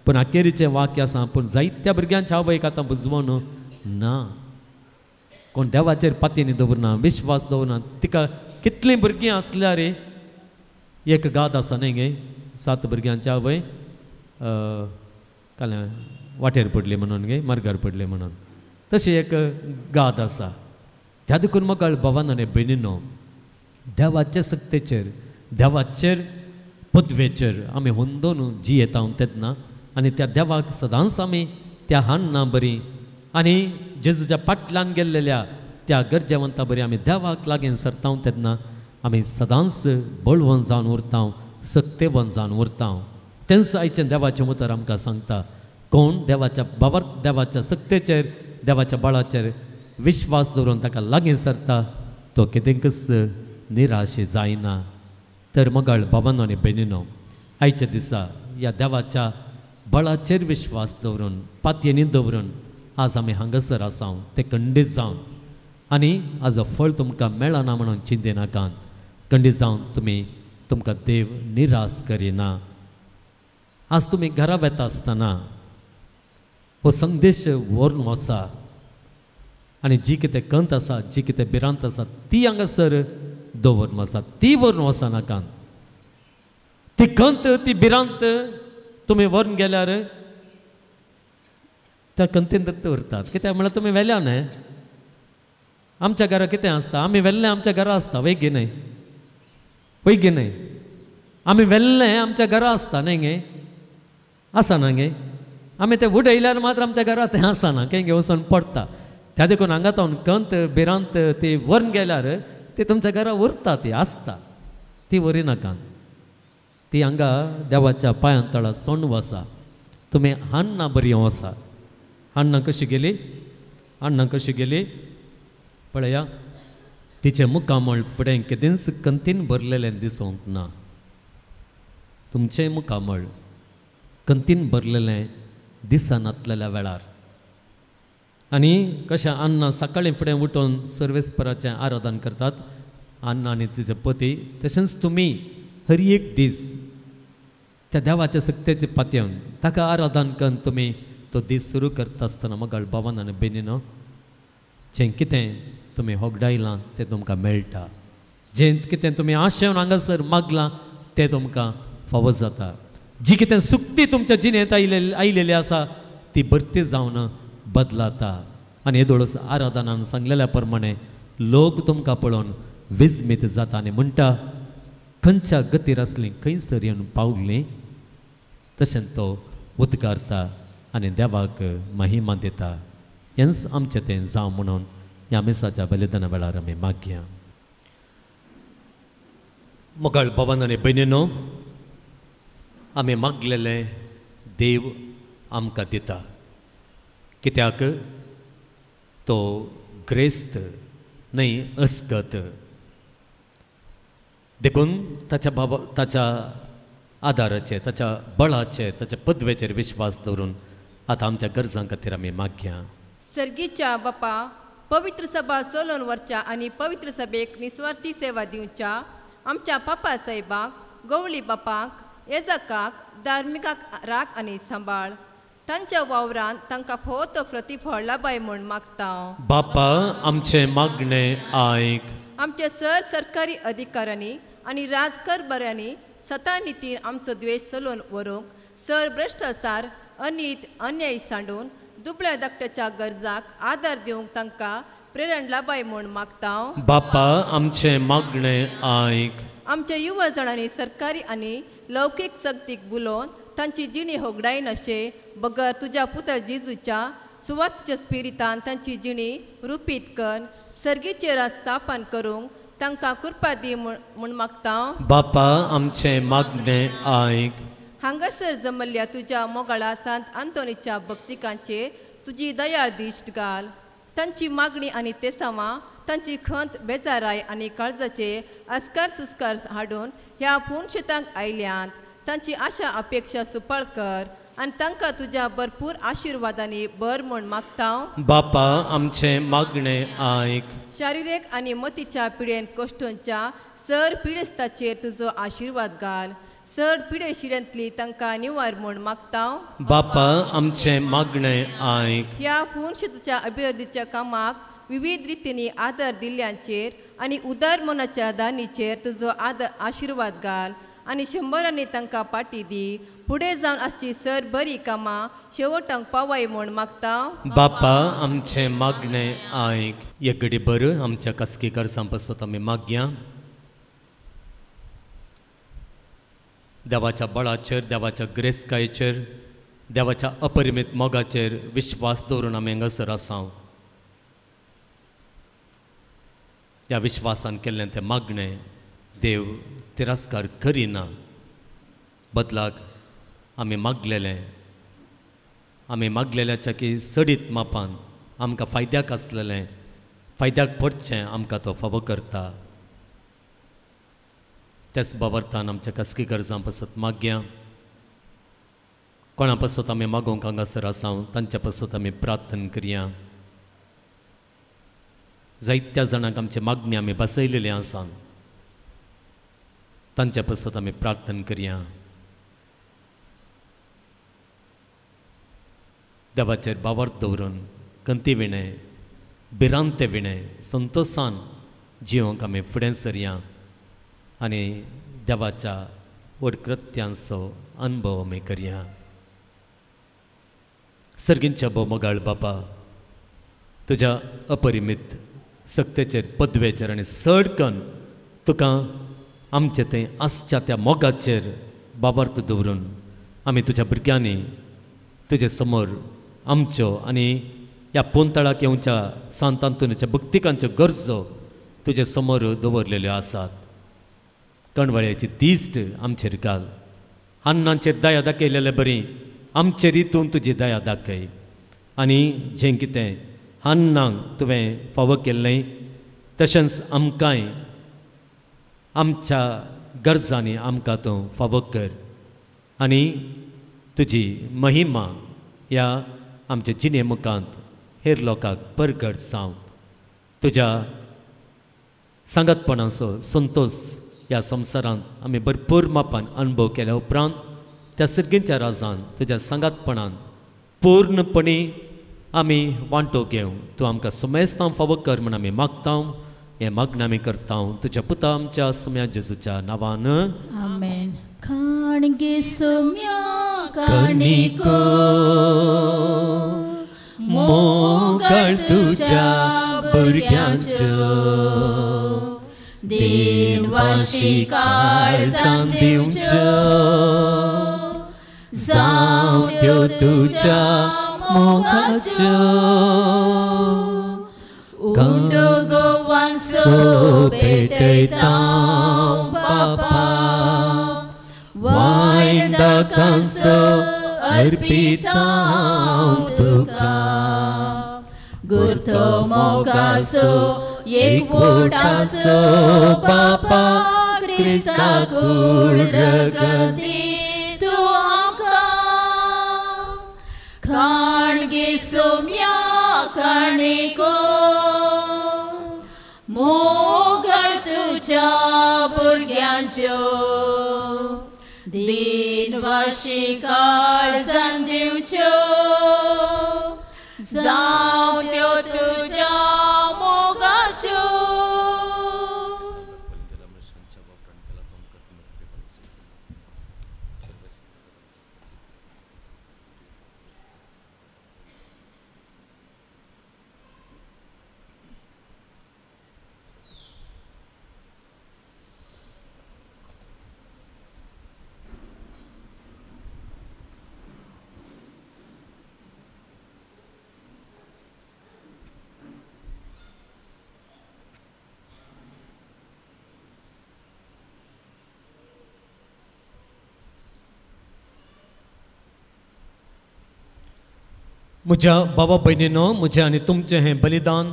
पूण अखेरीचें वाक्य आसा, पूण जायत्या भुरग्यांच्या आवयक आतां बुजवून ना, कोण देवाचेर पातयेनी दवरना, विश्वास दवरना. तिका कितलीं भुरगीं आसल्यार एक गाद आसा न्ही गे, 7 भुरग्यांची आवय काल वाटेर पडली म्हणून गे, मार्गार पडली म्हणून, तशी एक गाद आसा. त्या देखून म्हाका भावान आनी भयणीनो देवाचे सक्तेचेर, देवाचेर पदवेचेर आमी हुंदोन जियेता तेन्ना आनी त्या देवाक सदांच आमी त्या हान्ना बरी आनी जेजूच्या फाटल्यान गेल्लेल्या त्या गरजेवंता बरी आमी देवाक लागीं सरता तेन्ना आमी सदांच बळवंत जावन उरता, सक्तेवंत जावन उरता. तेंच आयचें देवाचें उतर आमकां सांगता, कोण देवाच्या बाबर देवाच्या सक्तेचेर देवाच्या बळाचेर विश्वास दवरून ताका लागीं सरता तो कितेंकच निराशे जायना. तर मगाळ बाबानो आनी भयणीनो आयच्या दिसा ह्या देवाच्या बळाचेर विश्वास दवरून पातयेनी दवरून आज आमी हांगासर आसा ते खंडीत जावन आनी आज फळ तुमकां मेळना म्हणून चिंतेनाकात. खंडीत जावन तुमी तुमकां देव निराश करिना. आज तुमी घरा वेता आसतना हो संदेश व्हरून वचा आनी जी कितें कंत आसा, जी कितें भिरांत आसा ती हांगासर दवरून वचा, ती व्हरून वचनाकात. ती कंत ती भिरांत तुमी व्हरून गेल्यार त्या कंतीन दवरतात. कित्याक म्हळ्यार तुमी वेल्या न्हय, आमच्या घरा कितें आसता, आमी वेल्लें आमच्या घरा आसता, वैगी न्हय, वैगी न्हय, आमी वेल्लें आमच्या घरा आसता न्हय गे, आसा ना गे, आमी तें उडयल्यार मात्र आमच्या घरा तें आसना, खंय गे वचून पडटा. त्या देखून हांगा तावन कंत भिरांत ती व्हरून गेल्यार ती तुमच्या घरा उरता, ती आसता, ती व्हरिनाकात. ती हांगा देवाच्या पांयां तळा सोंड वसा. तुमी हान्ना बरी वसा. हान्ना कशी गेली, हान्ना कशी गेली पळया, तिचें मुखामळ फुडें केदींच कंतीन भरलेलें दिसूंक ना. तुमचें मुखामळ कंतीन भरलेलें दिसनातलेल्या वेळार आनी कशें अन्ना सकाळीं फुडें उठून सर्वेस्पराचें आराधन करतात अन्ना आनी तिचे पती, तशेंच तुमी हर एक दीस त्या देवाच्या सक्तेचे पातयेवन ताका आराधन करून तुमी तो दीस सुरू करता आसतना मगाळ भावान आनी भयणीनो जें कितें तुमी होगडायलां तें तुमकां मेळटा, जें कितें तुमी आशेवन हांगासर मागलां तें तुमकां फावो जाता, जी कितें सुक्ती तुमच्या जिणेंत आयलेली आसा ती भरती जावन बदलाता. आनी येदोळच आराधनान सांगलेल्या प्रमाणे लोक तुमकां पळोवन विस्मीत जाता आनी म्हणटा खंयच्या गतीर आसली खंयसर येवन पावली, तशें तो उद्गारता आनी देवाक महिमा दिता. हेंच आमचें तें जावं म्हणून ह्या मिसाच्या बलिदाना वेळार आमी मागया. मोगाळ भावान आनी भयणीनो, आमी मागलेलें देव आमकां दिता, कित्याक तो ग्रेस्त न्हय अस्कत. देखून ताच्या बाबा ताच्या आदाराचेर, ताच्या बळाचेर, ताच्या पदवेचेर विश्वास दवरून आतां आमच्या गरजां खातीर आमी मागया. सर्गीच्या बापा, पवित्र सभा चलोवन व्हरच्या आनी पवित्र सभेक निस्वार्थी सेवा दिवच्या आमच्या पापा साहेबाक, गवळी बापाक, येजकाक, धार्मिकाक राख आनी सांबाळ. तांच्या वावरान तांकां फावो तो प्रतिफळ लाबाय म्हूण मागता. बापा आमचें मागणें आयक. आमच्या सर सरकारी अधिकाऱ्यांनी आनी राजकारभाऱ्यांनी सतानितीन आमचो द्वेश चलोवन व्हरूंक सर भ्रश्टाचार, अनीत, अन्याय सांडून दुबळ्या धाकट्याच्या गरजाक आदार दिवंक तांकां प्रेरण लाबाय म्हूण मागता. बापा आमचें मागणें आयक. आमच्या युवा जाणांनी सरकारी आनी लौकीक शक्तीक बुलोवन तांची जिणी होगडायनाशे बगर तुज्या पुता जेजूच्या सुवार्थच्या स्पिरितान तांची जिणी रुपीत कर सर्गीचेर राज स्थापन करूंक तांकां कृपा दी म्हूण मागता. बापा आमचें मागणें आयक. हांगासर जमल्ल्या तुज्या मोगाळा सांत आंतोनीच्या भक्तिकांचेर तुजी दयाळ दिश्ट घाल. तांची मागणी आनी तेसावां, तांची खंत, बेजाराय आनी काळजाचे अस्कार सुस्कार हाडून ह्या पुणशेतांक आयल्यांत. तांची आशा अपेक्षा सुपाळ कर आनी तांकां तुज्या भरपूर आशिर्वादांनी भर म्हूण मागता. बापा आमचें मागणें आयक. शारिरीक आनी मतीच्या पिडेन कश्टोंच्या सर पिडेस्ताचेर तुजो आशिर्वाद घाल. सर पिडे शिड्यांतली तांकां निवार म्हूण मागता. बापा आमचें मागणें आयक. ह्या पुणशेताच्या अभिवृद्धीच्या कामाक विविध रितींनी आदार दिल्ल्यांचेर आनी उदार मनाच्या दानीचेर तुजो आदार आशिर्वाद घाल आनी शंबरांनी तांकां पाटी दी. फुडें जावन आसची सर बरी कामां शेवटांक पावाय म्हूण मागता. बापा आमचें मागणें आयक. एक घडी बरं आमच्या खासगी गरजां पासत आमी मागया. देवाच्या बळाचेर, देवाच्या ग्रेसकायेचेर, देवाच्या अपरिमीत मोगाचेर विश्वास दवरून आमी हांगासर आसा. ह्या विश्वासान केल्लें तें मागणें देव तिरस्कार करिना. बदलाक आमी मागलेलें, आमी मागलेल्याच्या की सडीत मापान आमकां फायद्याक आसलेलें, फायद्याक पडचें आमकां तो फावो करता. त्याच बाबर्थान आमच्या खासगी गरजां पासत मागया. कोणा पासत आमी मागोवंक हांगासर आसा तांच्या पासत आमी प्रार्थना करया. जायत्या जाणांक आमची मागणी आमी बसयलेली आसा, तांच्या पासत आमी प्रार्थना करया. देवाचेर बावार्थ दवरून कंती विणें, भिरांते विणें, संतोशान जिवंक आमी फुडें सरया आनी देवाच्या व्हड कृत्यांचो अनुभव आमी करया. सर्गींच्या भोव मोगाळ बापा, तुज्या अपरिमीत सक्तेचेर, पदवेचेर आनी चड कन्न तुका आमचे थंय आसच्या त्या मोगाचेर बाबार्थ दवरून आमी तुज्या भुरग्यांनी तुजे समोर आमच्यो आनी ह्या पोंतळाक येवच्या सांत आंतोनीच्या भक्तिकांच्यो गरजो तुजे समोर दवरलेल्यो आसात. कणवळ्याची दिश्ट आमचेर घाल, अन्नांचेर दया दाखयलेले बरी आमचेर हितून तुजी दया दाखय आनी जें कितें अन्नांक तुवें फावो केल्लें तशेंच आमकांय आमच्या गरजांनी आमकां तूं फावो कर. आनी तुजी महिमा ह्या आमच्या जिणे मुखांत हेर लोकांक परगट जावं. तुज्या सांगातपणाचो संतोश ह्या संवसारांत आमी भरपूर मापान अनुभव केल्या उपरांत त्या सर्गींच्या राजान तुज्या सांगातपणान पूर्णपणी आमी वांटो घेवं. तूं आमकां सुमेस्तां फावो कर म्हूण आमी मागता. हें मागणें आमी करता तुज्या पुता आमच्या सुम्या जेजूच्या नांवान, आमेन. काणगे सुम्या काणिको मोगाळ तुज्या भुरग्यांच्यो देवाशी काळजान दिवच्यो जावं त्यो तुज्या मोगाच्यो उंडो गोवांसो पेटयता बापा वायन दाकांचो अर्पिता तुका गुरतो मोगासो एकवटासो बापा क्रिस्ता कूड रगती तूं आमकां खाणगे सोम्या काणिको मोगळ तुज्या भुरग्यांच्यो दिनवाशी काळजान दिवच्यो जावं त्यो तुज्या मोगाच्यो. म्हज्या बाबा भयणीनो, म्हजें आनी तुमचें हें बलिदान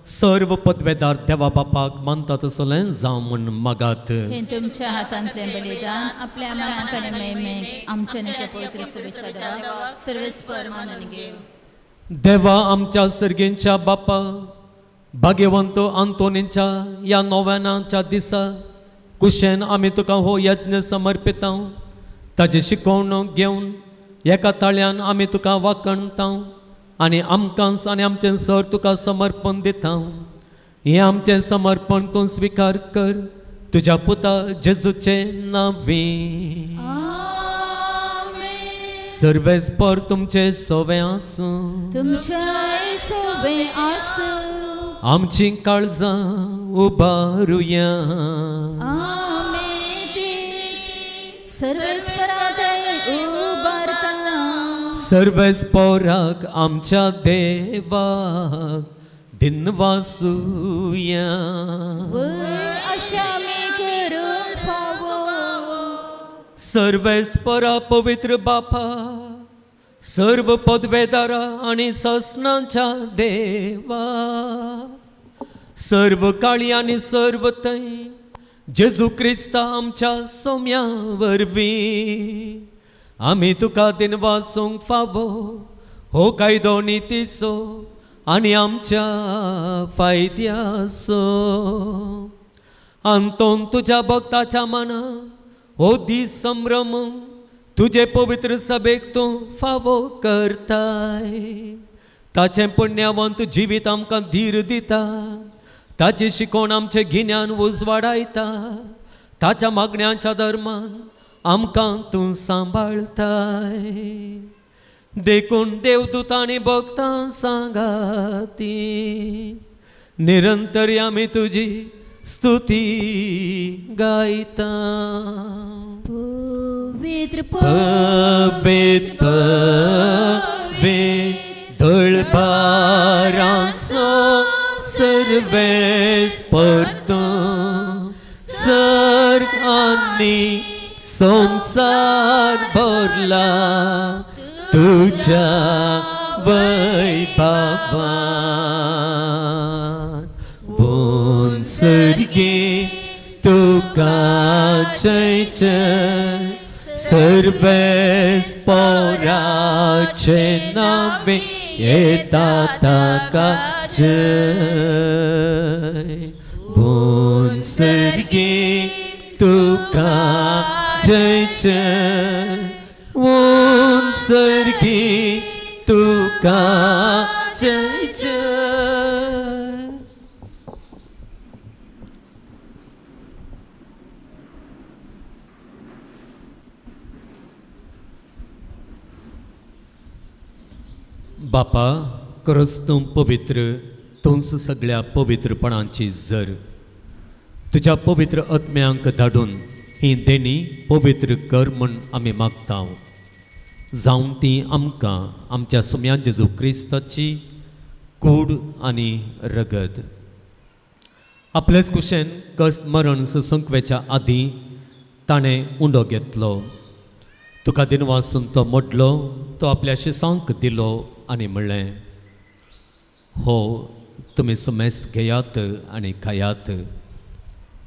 सर्व पदवेदार देवा बापाक मानता तसलें जावं म्हूण मागात. हें तुमच्या हातांतलें बलिदान आपल्या मनाक आनी महिमेक आमच्या नित्य पवित्र सभेच्या देवाक सर्वेस्पर मानून घेवं. देवा आमच्या सर्गेंच्या बापा, भाग्यवंत आंतोनीच्या ह्या नोव्यानाच्या दिसा कुशेन आमी तुका हो यज्ञ समर्पिता. ताजी शिकवण घेवन एका ताळ्यान आमी तुका वाकणता आनी आमकांच आनी आमचें सर तुका समर्पण दिता. हें आमचें समर्पण तूं स्विकार कर तुज्या पुता जेजूचें नांवे. सर्वेस्पर तुमचें सोवें आसूं, तुमचें सोवें आसूं. आमचीं काळजां उबारुया. सर्वेस्पराक सर्वेस्पराक आमच्या देवाक दिनवासुया. सर्वेस्परा पवित्र बापा, सर्व पदवेदारा आनी ससनाच्या देवा, सर्व काळी आनी सर्व थंय जेजू क्रिस्ता आमच्या सोम्या वरवीं आमी तुका दिनवासूंक फावो हो कायदो नितीचो आनी आमच्या फायद्याचो. आंतोन तुज्या भक्ताच्या मनाक हो दीस संभ्रम तुजे पवित्र सभेक तूं फावो करताय. ताचें पुण्यावंत जिवीत आमकां धीर दिता, ताची शिकवण आमचें गिन्यान उजवाडायता, ताच्या मागण्यांच्या धर्मान आमकां तूं सांबाळताय. देखून देवदूत आनी भक्तां सांगाती निरंतर आमी तुजी स्तुती गायता. पवित्र पवित्र पवित्र दळबारांचो सर्वेस्पर तूं, सर्ग आनी संवसार भरला तुज्या वैभवान. बोन सर्गी तुका जय जय, सर्वेस पोराचे नावे येता ताका जय. बोन सर्गी तुका जय जय, बोन सर्गी तुका जय जय. बापा खरोच तूं पवित्र, तूंच सगळ्या पवित्रपणाची जर. तुज्या पवित्र आत्म्यांक धाडून ही देणी पवित्र कर म्हूण आमी मागता. जावं ती आमकां आमच्या सुम्या जेजू क्रिस्ताची कूड आनी रगत. आपलेच कुशेन कस मरण सुसंकवेच्या आदीं ताणें उंडो घेतलो, तुका दिनवासून तो मोडलो, तो आपल्या शिसांक दिलो आनी म्हणलें, हो तुमी समेस्त घेयात आनी खायात,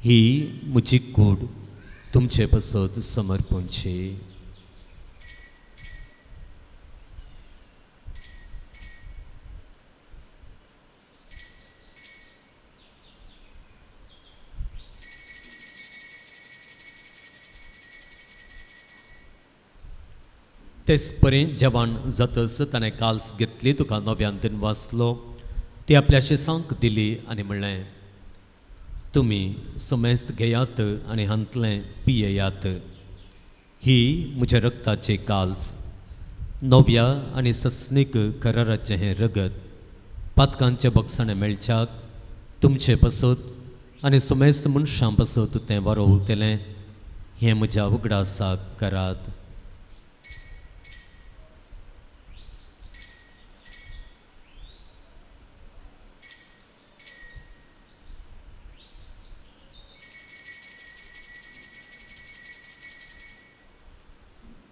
ही म्हजी कूड तुमचे पसत समर्पणची. तेच परी जेवण जातच ताणें काल्स घेतली, तुका नव्यान दिनवासलो, ती आपल्या शिसांक दिली आनी म्हणलें, तुमी समेस्त घेयात आनी हांतलें पियेयात, ही म्हज्या रक्ताची काल्स, नव्या आनी सस्नीक कराराचें हें रगत पातकांचे बक्षाणें मेळच्याक तुमचे पसत आनी समेस्त मनशां पसत तें वारोवतलें, हें म्हज्या उगडासाक करात.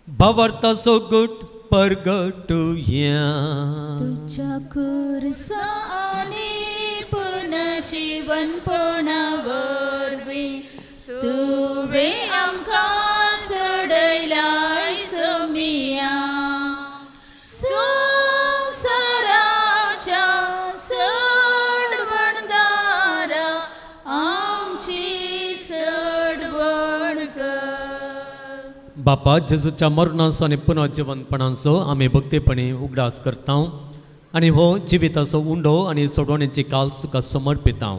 भावार्थाचो गुट परगटुया. तुझ्या खुर्सा आनी पुनर्जीवनपणा वरवीं तुवें आमकां सोडयलाय सोमिया. संवसाराच्या सोडवणदारा आमची सोडवण कर. बापा जेजूच्या मरणाचो आनी पुनर्जीवनपणाचो आमी भक्तीपणी उगडास करता आनी हो जिविताचो उंडो आनी सोडवणेची काल्स तुका समर्पिता.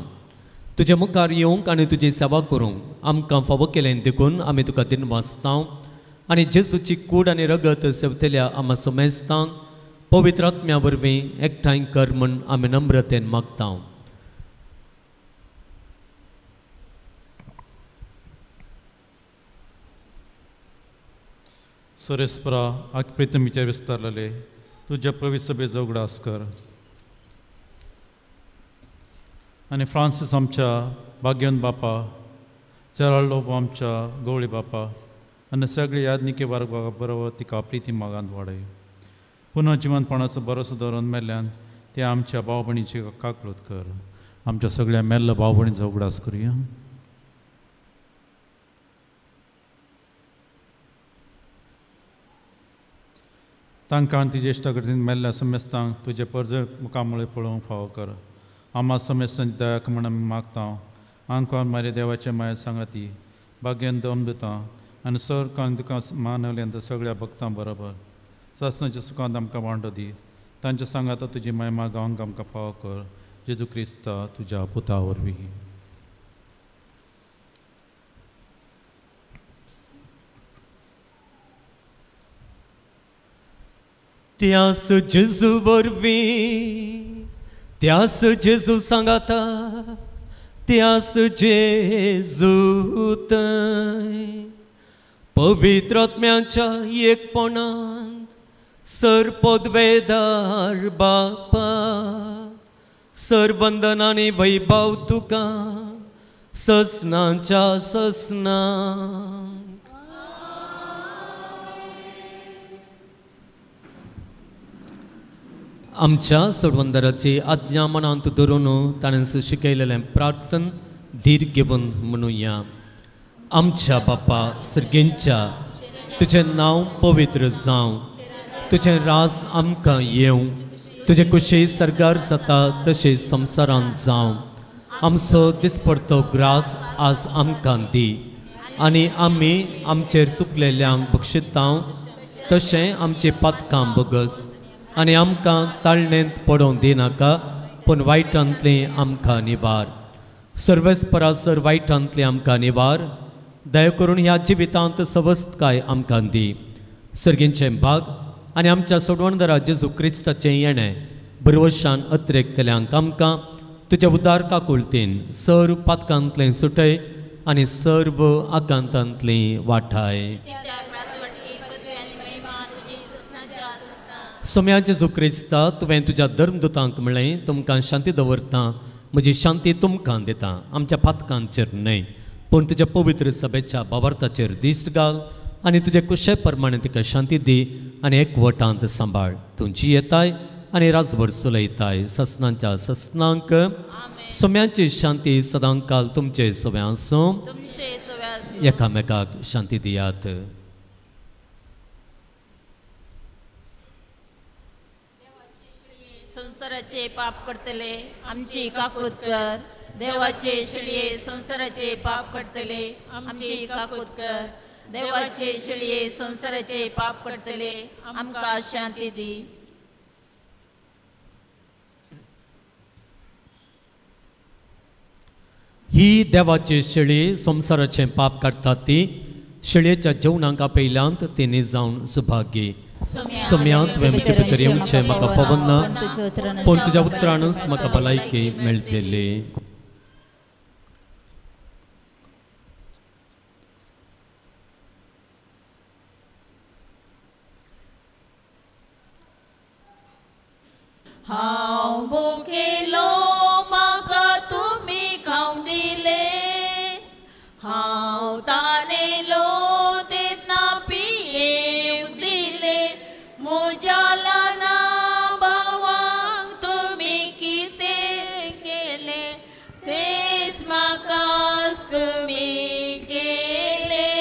तुजे मुखार येवंक आनी तुजी सेवा करूंक आमकां फावो केलें देखून आमी तुका दिनवासता आनी जेजूची कूड आनी रगत सेवतल्या आमा समेस्तांक पवित्र आत्म्या वरवीं एकठांय कर म्हूण आमी नम्रतेन मागता. सोरेस्परा आग प्रितमीचे विस्तारलेले तुज्या पवित्र सभेचो उगडास कर आनी फ्रांसीस आमच्या भाग्यवंत बापा, जेराल्ड लोबो आमच्या गवळी बापा आनी सगळे यादनिके वर्गा बरोबर तिका प्रिती मागांत वाडय. पुनर्जिवनपणाचो भरोसो दवरून मेल्ल्यान ते आमच्या भाव भयणीची काकळूत कर. आमच्या सगळ्या मेल्ल्या भाव भयणीचो उगडास करुया. तांकां आनी तिजे इश्टागतीन मेल्ल्या समेस्तांक तुजे परजळ मुखामुळे पळोवंक फावो कर. आमा समेस्तांची दया म्हण आमी मागता. आंकवार मारे देवाचे माया सांगाती भाग्यान दम दिता आनी सर कान तुका मानवल्यांत सगळ्या भक्तां बरोबर सासणाच्या सुखांत आमकां वांटो दी. तांच्या सांगाता तुजी महिमा गावंक आमकां फावो कर. जेजू क्रिस्ता तुज्या पुता वरवीं. त्यास जेजू वरवीं, त्यास जेजू सांगाता, त्यास जेजू थंय पवित्र आत्म्याच्या एकपणांत सर पदवेदार बापा, सर वंदन आनी वैभव तुका ससनाच्या ससनाक. आमच्या सोडवंदराची आज्ञा मनांत धरून ताणें शिकयलेलें प्रार्थन धीर घेवन म्हणुया. आमच्या बापा सर्गेंच्या तुजें नांव पवित्र जावं, तुजें राज आमकां येवं, तुजे कुशी सर्गार जाता तशें संवसारांत जावं. आमचो दिसपडतो ग्रास आज आमकां दी आनी आमी आमचेर चुकलेल्यांक बक्षितां तशें आमचें पातकां बगस आनी आमकां ताळणेंत पडोवंक दिनाका पूण वायटांतलीं आमकां निवार. सर्वेस्परासर वायटांतलीं आमकां निवार. दया करून ह्या जिवितांत सवस्तकाय आमकां दी. सर्गींचें भाग आनी आमच्या सोडवणदारा जेजू क्रिस्ताचें येणें भरवशान अत्रेकतल्यांक आमकां तुज्या उदार काकुळतीन सर्व पातकांतलें सुटय आनी सर्व आकांतांतलीं वाठाय. सोम्या जेजू क्रिस्ता, तुवें तुज्या धर्मदुतांक म्हणलें, तुमकां शांती दवरता, म्हजी शांती तुमकां दिता. आमच्या पातकांचेर न्हय पूण तुज्या पवित्र सभेच्या भावार्थाचेर दिश्ट घाल आनी तुजे कुशे प्रमाणे तिका शांती दी आनी एकवटांत सांबाळ. तुमची येताय आनी राजभर चलयताय ससनांच्या ससनांक. सोम्यांची शांती सदांकाल तुमचे सोव्या आसूं. एकामेकाक शांती दियात. संवसाराचे पाप करतले आमची काकूत कर. देवाचे शिळये संवसाराचे पाप करतले आमची काकूत कर. देवाचे शिळये संवसाराचे पाप करतले आमकां शांती दी. ही देवाची शेळी संवसाराचें पाप काडटा ती शेळयेच्या जेवणाक आपयल्यांत तिणी जावन सुभागी. सोम्या तुवें म्हजे भितर येवचें म्हाका फावना पूण तुज्या उतरानच म्हाका भलायकी मेळटली. हांव भुकेलो म्हाका तुमी खावंक दिले, हांव तानेलो तेन्ना पियेवंक दिले, म्हज्या ल्हाना भावांक तुमी कितें केलें तेंच म्हाकाच तुमी केलें.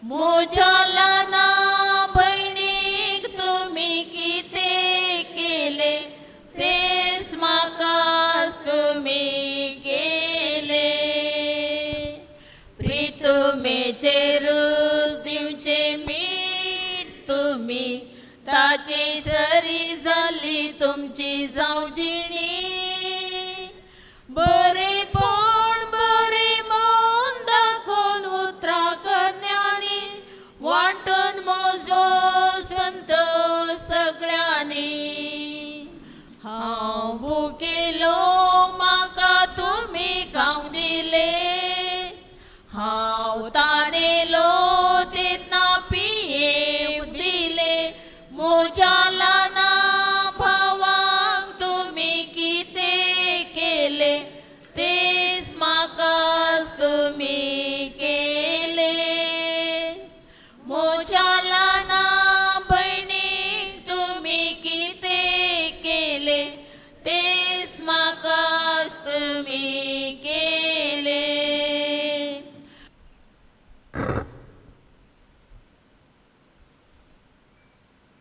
म्हज्या ल्हाना भयणीक तुमी कितें केलें तेंच म्हाकाच तुमी केलें. प्रितुमेचेरूच दिवचें मीठ तुमी ताचे सरी जाली तुमची जावजिणी. बरेपण बरें मन दाखोवन उतरां करण्यांनी वांटून म्हजो संतोश सगळ्यांनी. हांव भुकेलो म्हाका तुमी खावंक दिले, हांव तानेलो तेन्ना पियेवंक दिले, म्हज्या ल्हाना भावांक तुमी कितें केलें तेंच म्हाकाच तुमी केलें. म्हज्या ल्हाना भयणीक तुमी कितें केलें तेंच म्हाकाच तुमी केलें.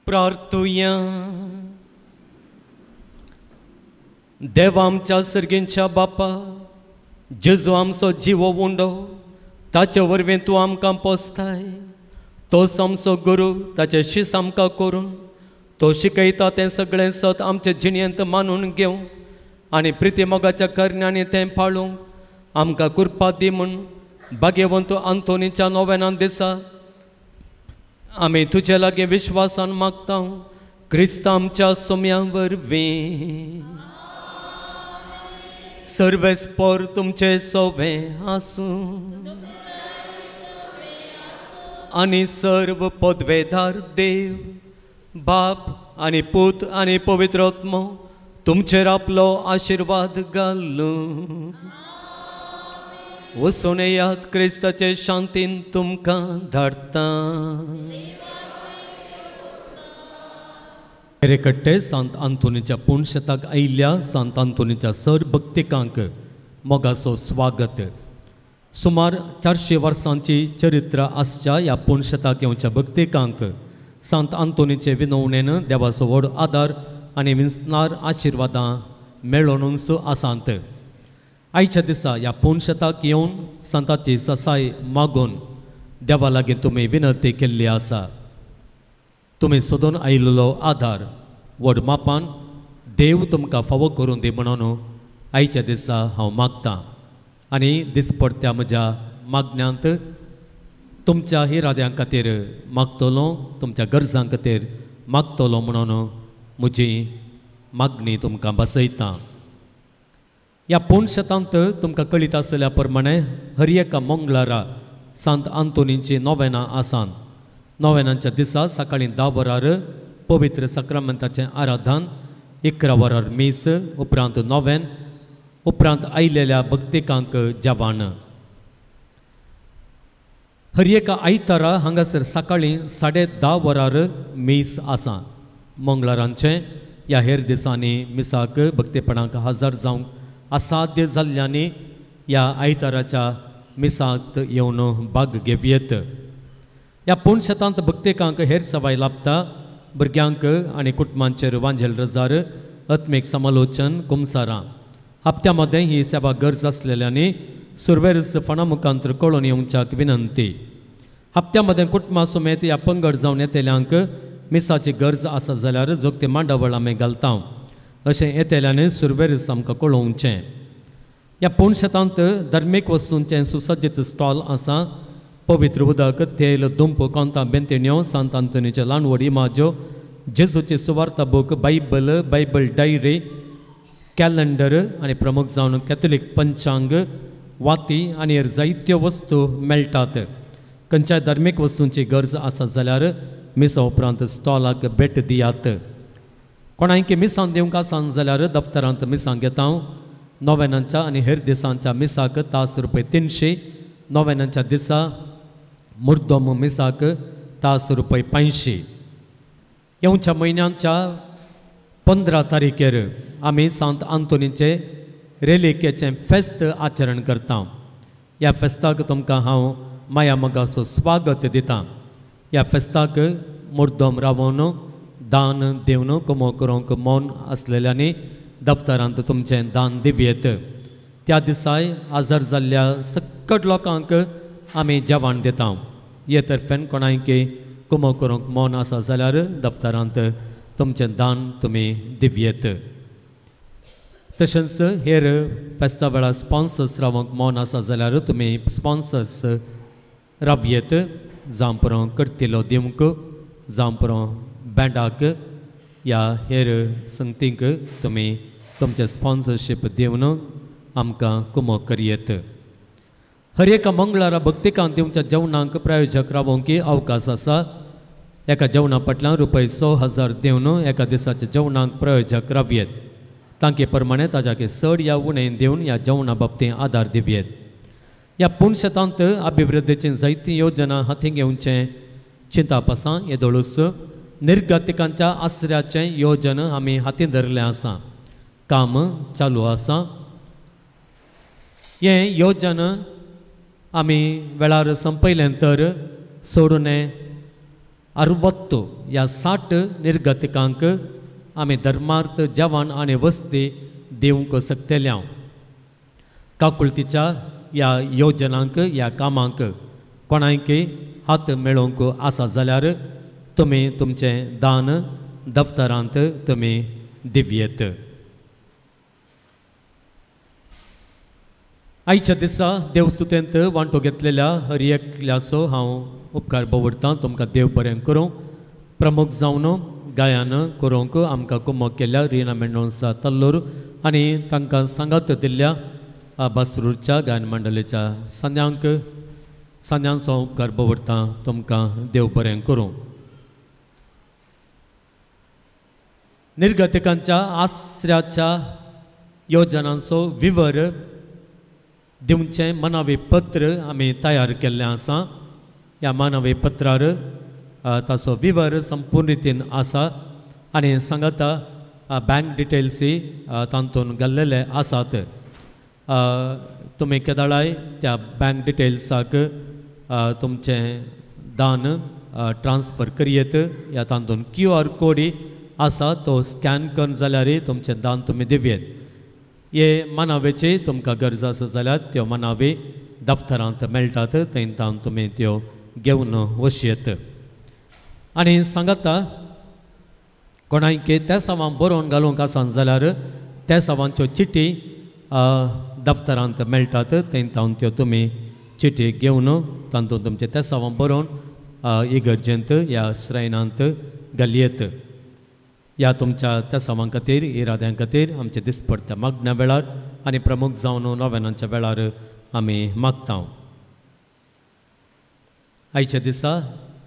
प्रार्थुया. देव आमच्या सर्गींच्या बापा, जेजू आमचो जिवो उंडो ताचे वरवीं तूं आमकां पोसताय. तोच आमचो गुरू, ताचे शीस आमकां करून तो शिकयता तें सगळें सत आमचे जिणेंत मानून घेवंक आनी प्रिती मोगाच्या करण्यांनी तें पाळूंक आमकां कृपा दी म्हूण भाग्यवंत आंतोनीच्या नोवेनां दिसा आमी तुजे लागीं विश्वासान मागता क्रिस्त आमच्या सोम्या वरवीं. सर्वेस्पर तुमचे सोवे आसूं आनी सर्व पदवेदार देव बाप आनी पूत आनी पवित्र आत्मो तुमचेर आपलो आशिर्वाद घालूं. वचून येयात क्रिस्ताचे शांतीन तुमकां धाडटा. कट्टे सांत आंतोनीच्या पुणशेताक आयिल्ल्या सांत आंतोनीच्या सर भक्तिकांक मोगाचो स्वागत. सुमार 400 वर्सांची चरित्र आसच्या ह्या पुणशेताक येवच्या भक्तिकांक सांत आंतोनीचे विनवणेन देवाचो व्हड आदार आनी विंचणार आशिर्वादां मेळोवनूच आसात. आयच्या दिसा ह्या पुणशेताक येवन सांताची ससाय मागून देवा लागीं तुमी विनंती केल्ली आसा. तुमी सोदून आयिल्लो आदार व्हड मापान देव तुमकां फावो करून दी म्हणून आयच्या दिसा हांव मागतां आनी दिसपडत्या म्हज्या मागण्यांत तुमच्या इराद्यां खातीर मागतलो, तुमच्या गरजां खातीर मागतलो म्हणून म्हजी मागणी तुमकां बसयतां. ह्या पुणशेतांत तुमकां कळीत आसल्या प्रमाणे हर एका मंगळारा सांत आंतोनीची नोवेनां आसात. नोवेनांच्या दिसा सकाळीं 10 वरार पवित्र साक्रामेंताचें आराधन, 11 वरार मीस, उपरांत नोवेन, उपरांत आयिल्ल्या भक्तिकांक जेवण. हर एका आयतारा हांगासर सकाळीं 10:30 वरार मीस आसा. मंगळारांचें ह्या हेर दिसांनी मिसाक भक्तेपणाक हजर जावंक असाध्य जाल्ल्यांनी ह्या आयताराच्या मिसाक येवन भाग घेवयेत. ह्या पुणशेतांत भक्तिकांक हेर सवाय लाभता. भुरग्यांक आनी कुटुंबांचेर वांजेल रजार, आत्मीक समालोचन, कुमसारां. हप्त्या मदें ही सेवा गरज आसलेल्यांनी सुरवेरस फणा मुखांतर कळोवन येवच्याक विनंती. हप्त्या मदें कुटुंबा समेत ह्या पंगड जावन येतल्यांक मिसाची गरज आसा जाल्यार जोगती मांडावळ आमी घालता अशें येतल्यांनी सुरवेरस आमकां कळोवचें. ह्या पुणशेतांत धर्मीक वस्तूंचें सुसज्जीत स्टॉल आसा. पवित्र उदक, तेल, दुंप, कोंता, बेंतिण्यो, सांत आंतोनीचे ल्हान व्हड इमाज्यो, जेजूची सुवार्ता book, Bible, Bible diary, calendar आनी प्रमुख जावन कॅथोलीक पंचांग, वाती आनी हेर जायत्यो वस्तू मेळटात. खंयच्याय धार्मीक वस्तूंची गरज आसा जाल्यार मिसा उपरांत स्टॉलाक भेट दियात. कोणायकी मिसां दिवंक आसान जाल्यार दफ्तरांत मिसां घेता. नोवेनांच्या आनी हेर दिसांच्या मिसाक तास ₹300, नोवेनांच्या दिसा मुर्दम मिसाक तास ₹500. येवच्या म्हयन्याच्या 15 तारखेर आमी सांत आंतोनीचे रेलिकेचें फेस्त आचरण करता. ह्या फेस्ताक तुमकां हांव माया मोगाचो स्वागत दितां. ह्या फेस्ताक मुर्दम रावोन दान दिवन कुमो करूंक मौन आसलेल्यांनी दफ्तरांत तुमचें दान दिवयेत. त्या दिसाय आजार जाल्ल्या सकट लोकांक आमी जेवण दिता. हे तर्फेन कोणायकी कुमो करूंक मौन आसा जाल्यार दफ्तरांत तुमचें दान तुमी दिवयेत. तशेंच हेर फेस्ता वेळार स्पॉन्सर्स रावंक मौन आसा जाल्यार तुमी स्पॉन्सर्स रावयेत. जावं पुरो करतिलो दिवंक, जावं पुरो बँडाक ह्या हेर संगतींक तुमी तुमचें स्पॉन्सरशीप दिवन आमकां कुमो करयेत. हर एका मंगळारा भक्तिकांत दिवच्या जेवणाक प्रायोजक रावोंक अवकाश आसा. एका जेवणा फाटल्यान ₹6,000 दिवन एका दिसाच्या जेवणाक प्रायोजक रावयेत. तांके प्रमाणे ताज्याके चड ह्या उणें दिवन ह्या जेवणा बाबतींत आदार दिवयेत. ह्या पुणशेतांत अभिवृद्धीची जायती योजना हाती घेवचें चिंताप आसा. येदोळूच निर्गतिकांच्या आसऱ्याचें योजन आमी हाती धरलें आसा. काम चालू आसा. हें योजन आमी वेळार संपयलें तर सोडून 60 ह्या 60 निर्गतिकांक आमी धर्मार्थ जेवण आनी वस्ती दिवंक शकतले. काकुळतीच्या ह्या योजनांक ह्या कामांक कोणायकी हात मेळोवंक आसा जाल्यार तुमी तुमचें दान दफ्तरांत तुमी दिवयेत. आयच्या दिसा देवस्तुतेंत वांटो घेतलेल्या हर एकल्याचो हांव उपकार दवरतां. तुमकां देव बरें करूं. प्रमुख जावन गायन करूंक आमकां कुमक केल्ल्या रिना मेंडोन्सा तल्लूर आनी तांकां सांगात दिल्ल्या बासरूरच्या गायन मंडळाच्या सांद्यांक सांद्यांचो उपकार दवरतां. तुमकां देव बरें करूं. निर्गतिकांच्या आसऱ्याच्या योजनांचो विवर दिवचें मानवी पत्र आमी तयार केल्लें आसा. ह्या मानवी पत्रार ताचो विवर संपूर्ण रितीन आसा आनी सांगाता बँक डिटेल्सी तातूंत घाल्लेले आसात. तुमी केदळाय त्या बँक डिटेल्साक तुमचें दान ट्रान्सफर करयेत. ह्या तातूंत क्यू आर कोडी आसा तो स्कॅन करून जाल्यार तुमचें दान तुमी दिवयेत. हे मानावेची तुमकां गरज आसा जाल्यार त्यो मानावे दफ्तरांत मेळटात, थंय तावन तुमी त्यो घेवन वचयेत. आनी सांगाता कोणायके त्या सवां बरोवन घालूंक आसा जाल्यार त्या सवांच्यो चिटी दफ्तरांत मेळटात, थंय तावन त्यो तुमी चिटी घेवन तातूंत तुमचे त्या सवां बरोवन इगर्जेंत ह्या श्रायनांत घालयेत. ह्या तुमच्या त्या सवां खातीर इराद्यां खातीर आमचे दिसपडत्या मागण्या वेळार आनी प्रमुख जावन नोवेनांच्या वेळार आमी मागता. आयच्या दिसा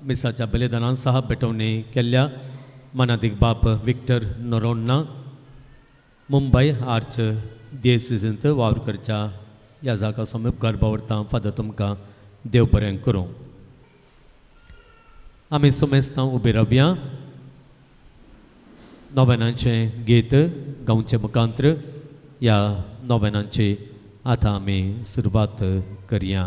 मिसाच्या बलिदानान सहा भेटवणी केल्ल्या मनादीक बाप विक्टर नोरोन्ना मुंबय आर्च दियेसींत वावर करच्या ह्या जागा समीप गर्भावरता. फादर तुमकां देव बरें करूं. आमी सुमेस्तां उबी रावया. नोवेनांचें गीत गांवचें मुखांत्र ह्या नोवेनांची आतां आमी सुरवात करया.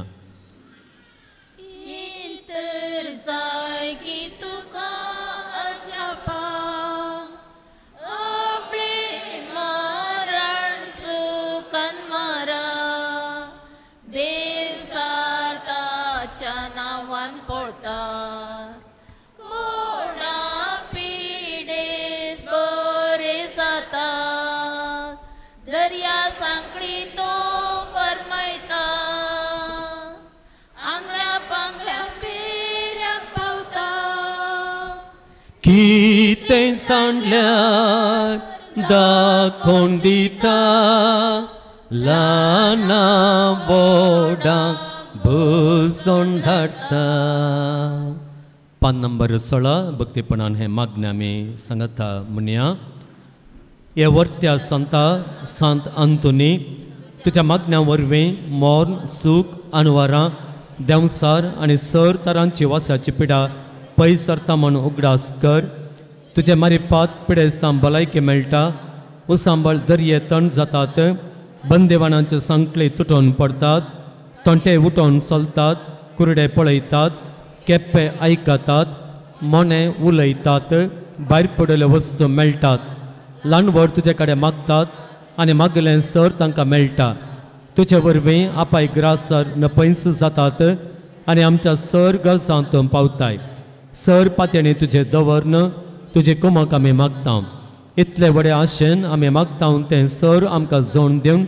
कितें सांडल्यार दाखोवन दिता ल्हाना व्हडां भुजोवन धाडटा. पान नंबर 16 भक्तीपणान हें मागणें आमी सांगता म्हणया. हे वर्त्या संता सांत अंतोनी तुज्या मागण्या वरवीं मर्ण सूख अनवरां देंवसार आनी सर तरांची वासाची पिडा पयस सरता म्हूण उगडास कर. तुजे मारिफात पिडेस्तां भलायकी मेळटा, उसांबळ दर्ये तण जातात, बंदेवानांचे सांकळे तुटोवन पडटात, तोंटे उठोवन चलतात, कुरडे पळयतात, केप्पे आयकतात, मोने उलयतात, भायर पडिल्ल्यो वस्तू मेळटात, ल्हान व्हड तुजे कडेन मागतात आनी मागलें सर तांकां मेळटा. तुजे वरवीं आपाय ग्रासर नपयस जातात आनी आमच्या सर गरजांत पावताय. सर पातयेणी तुजें दवरन तुजे कुमक आमी मागता. इतले व्हडे आशेन आमी मागता तें सर आमकां जोण दिवन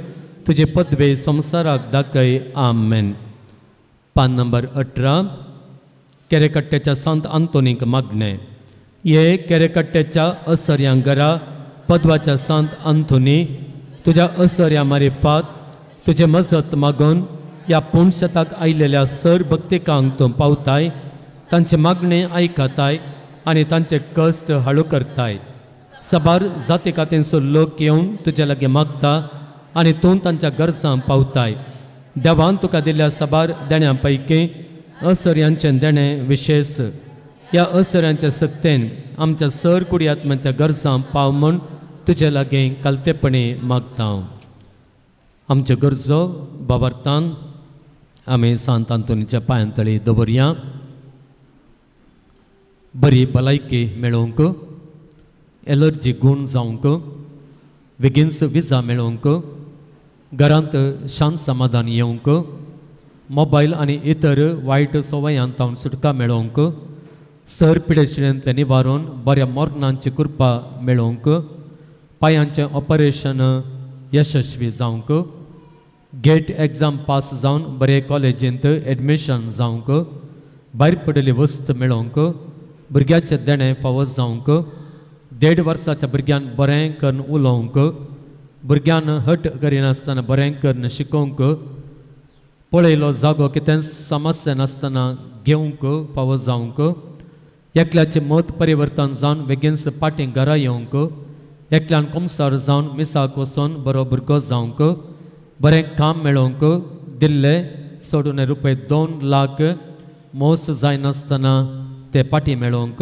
तुजे पदवे संवसाराक दाखय. आमेन. पान नंबर 18 केरेकट्ट्याच्या सांत आंतोनीक मागणें. हे केरेकट्ट्याच्या असर्यां घरा पदवाच्या सांत आंतोनी तुज्या असर्या मारिफात तुजे मजत मागून ह्या पुणशताक आयिल्ल्या सर भक्तिकांक तूं पावताय, तांचे मागणें आयकताय आनी तांचे कश्ट हाळू करताय. साबार जाती कातींचो लोक येवन तुजे लागीं मागता आनी तूं तांच्या गरजां पावताय. देवान तुका दिल्ल्या साबार देण्यां पैकी असर्यांचें देणें विशेश. ह्या असर्यांच्या सक्तेन आमच्या सर कुडियात्म्यांच्या गरजां पाव म्हूण तुजे लागीं कालतेपणी मागता. आमच्यो गरजो बाबर्तान आमी सांत आंतोनीच्या पांयांतळी दवरया. बरी भलायकी मेळोवंक, एलर्जी गूण जावंक, बेगीनच विजा मेळोवंक, घरांत शांत समाधान येवंक, मोबायल आनी इतर वायट संवयांत तावन सुटका मेळोवंक, सर पिडेशिणेंतलें निवारून बऱ्या मरणांची कृपा मेळोवंक, पांयांचें ऑपरेशन यशस्वी जावंक, गेट एग्जाम पास जावन बरे कॉलेजींत एडमिशन जावंक, भायर पडिल्ली वस्त मेळोवंक, भुरग्याचें देणें फावो जावंक, 1.5 वर्साच्या भुरग्यान बरें करून उलोवंक, भुरग्यान हट करिनासतना बरें करून शिकोवंक, पळयलो जागो कितेंच समस्या नासतना घेवंक फावो जावंक, एकल्याचें मत परिवर्तन जावन बेगीनच फाटीं घरा येवंक, एकल्यान कुमसार जावन मिसाक वचून बरो भुरगो जावंक, बरें काम मेळोवंक, दिल्ले सोडून रुपये 2 लाख मोस जायनासतना ते फाटीं मेळोवंक,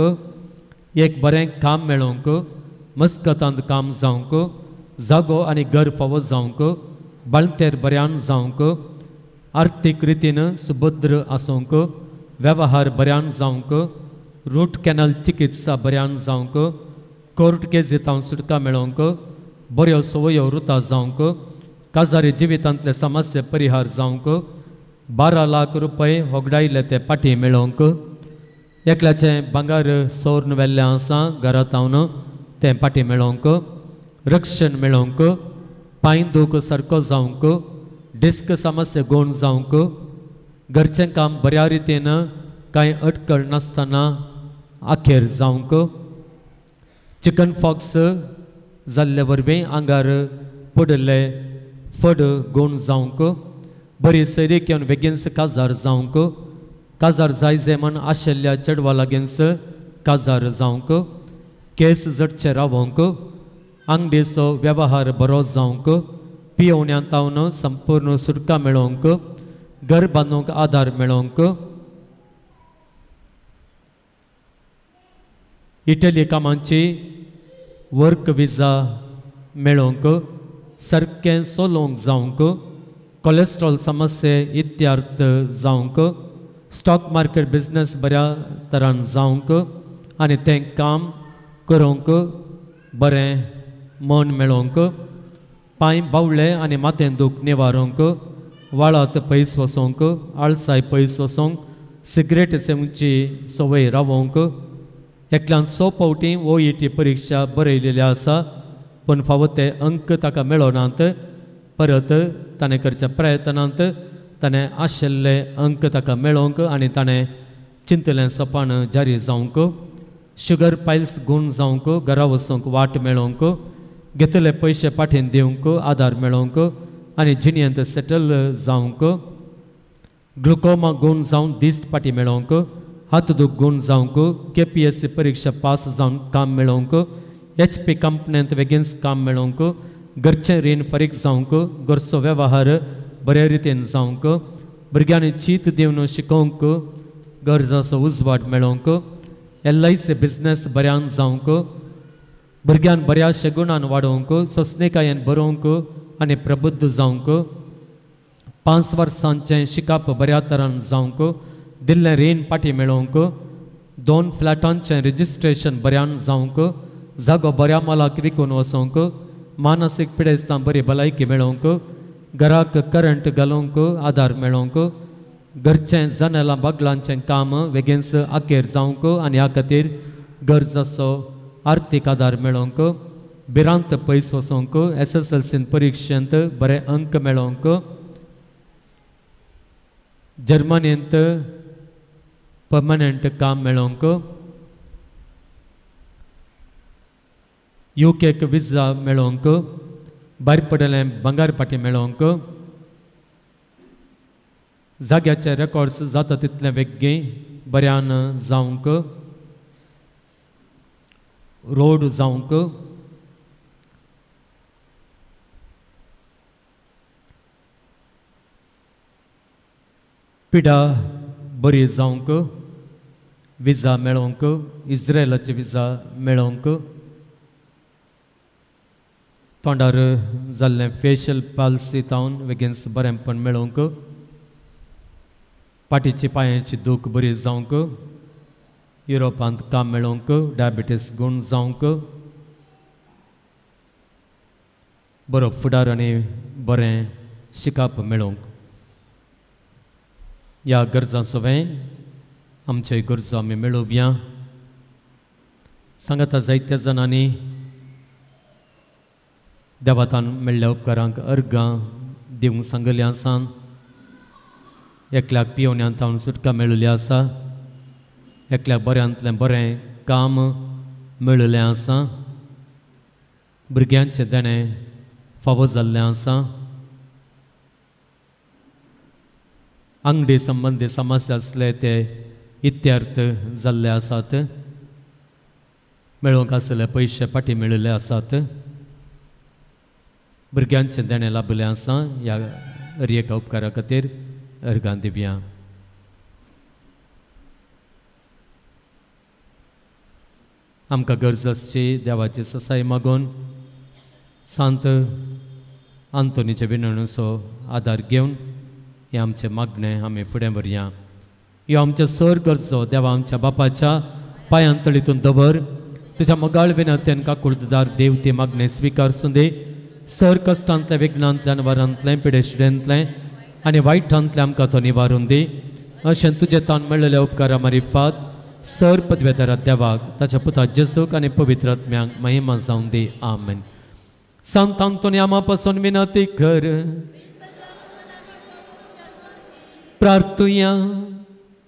एक बरें काम मेळोवंक, मस्कतांत काम जावंक, जागो आनी घर फावो जावंक, बाळंतेर बऱ्यान जावंक, आर्थीक रितीन सुभद्र आसूंक, वेव्हार बऱ्यान जावंक, रूट कॅनल चिकित्सा बऱ्यान जावंक, कोर्ट केजींत सुटका मेळोवंक, बऱ्यो संवयो रुता जावंक, काजारी जिवितांतले समस्ये परिहार जावंक, 12 लाख रुपये होगडायले ते पाटी मेळोवंक, एकल्याचें भांगर सोर्न वेल्लें आसा घरांत हांव तें पाटी मेळोवंक, रक्षण मेळोवंक, पांय दूख सारको जावंक, डिस्क समस्या गुण जावंक, घरचें काम बऱ्या रितीन कांय अटकळ नासतना अखेर जावंक, चिकन फॉक्स जाल्ले वरवीं आंगार पडिल्ले फड गुण जावंक, बरी सैरीक येवन बेगीनच काजार जावंक, काजार जाय जाय म्हण आशिल्ल्या चेडवा लागींच काजार जावंक, केस जटचे रावोंक, आंगडीचो वेव्हार बरो जावंक, पियोवण्यांत तावन संपूर्ण सुटका मेळोवंक, घर बांदूंक आदार मेळोवंक, इटली कामांची वर्क विजा मेळोवंक, सारकें सोलोवंक जावंक, कोलेस्ट्रॉल समस्ये इत्यार्थ जावंक, स्टॉक मार्केट बिजनेस बऱ्या तरान जावंक आनी तें काम करूंक बरें मन मेळोवंक, पांय बावळे आनी माथें दूख निवारूंक, वाळात पयस वचोंक, आळसाय पयस वचोंक, सिगरेट सेवची संवय रावोवंक, एकल्यान 100 फावटी OET परिक्षा बरयलेली आसा पूण फावो ते अंक ताका मेळनात, परत ताणें करच्या प्रयत्नांत ताणें आशिल्ले अंक ताका मेळोवंक आनी ताणें चिंतलें सपान जारी जावंक, शुगर पायल्स गुण जावंक, घरा वचूंक वाट मेळोवंक, घेतले पयशे पाठीन दिवंक आदार मेळोवंक आनी जिणेंत सेटल जावंक, ग्लुकोमा गुण जावन दिश्ट पाटी मेळोवंक, हात दूख गुण जावंक, KPSC परिक्षा पास जावन काम मेळोवंक, HP कंपनींत बेगीनच काम मेळोवंक, घरचें रीण फारीक जावंक, घरचो वेव्हार बरे रितीन जावंक, भुरग्यांनी चीत दिवन शिकोवंक, गरजाचो उजवाड मेळोवंक, LIC business बऱ्यान जावंक, भुरग्यान बऱ्या शगुणान वाडोवंक, सोंसणीकायेन बरोवंक आनी प्रबुद्ध जावंक, 5 वर्सांचें शिकप बऱ्या तरान जावंक, दिल्लें रीण पाटी मेळोवंक, 2 फ्लॅटांचें रजिस्ट्रेशन बऱ्यान जावंक, जागो बऱ्या मोलाक विकून वचोंक, मानसीक पिडेस्तां बरी भलायकी मेळोवंक, घराक करंट घालूंक आदार मेळोवंक, घरचें जनेलां बागलांचें काम बेगीनच अखेर जावंक आनी ह्या खातीर गरजाचो आर्थीक आदार मेळोवंक, भिरांत पयस वचोंक, SSLC परिक्षेंत बरे अंक मेळोवंक, जर्मनींत परमनंट काम मेळोवंक, UKक विजा मेळोवंक, भायर पडिल्लें भांगर पाटी मेळोवंक, जाग्याचे रेकॉर्ड्स जाता तितलें बेगीन बऱ्यान जावंक, रोड जावंक, पिडा बरी जावंक, विजा मेळोवंक, इस्रायलाची विजा मेळोवंक, तोंडार जाल्लें फेशियल पाल्सी तावन बेगीनच बरेंपण मेळोवंक, पाटीची पांयांची दूख बरी जावंक, युरोपांत काम मेळोवंक, डायबिटीस गुण जावंक, बरो फुडार आनी बरें शिकप मेळोवंक. ह्या गरजां सवें आमच्यो गरजो आमी मेळोवया. सांगाता जायत्या जाणांनी देवातान मेळ्ळ्या उपकारांक अर्गां दिवंक सांगलें आसा. एकल्याक पियोवण्यांत तावन सुटका मेळिल्ली आसा, एकल्याक बऱ्यांतलें बरें काम मेळिल्लें आसा, भुरग्यांचें देणें फावो जाल्लें आसा, आंगडी संबंदी समस्या आसले ते इत्यर्थ जाल्ले आसात, मेळोवंक आसले पयशे पाटी मेळिल्ले आसात, भुरग्यांचें देणें लाभिल्लें आसा. ह्या हर एका उपकारा खातीर अर्गां दिवया. आमकां गरज आसची देवाची ससाय मागून सांत आंतोनीचे विनवणीचो आदार घेवन हें आमचें मागणें आमी फुडें व्हरया. ह्यो आमच्या सर गरजो देवा आमच्या बापाच्या पांयान तळीतून दवर. तुज्या मोगाळ विनंतेन काकुळतदार देव ती मागणें स्विकारसूं दी. सर कश्टांतलें विघ्नांतल्यान वरांतलें पिडेशिडेंतलें आनी वायटांतलें आमकां तो निवारून दी. अशें तुजें तान मेळ्ळेल्या उपकारा मारिफात सर पदवेदारा देवाक ताच्या पुता जेसूक आनी पवित्र आत्म्यांक महिमा जावन दी. आमेन. सांत आंतोनी आमा पासून विनंती कर. प्रार्थुया.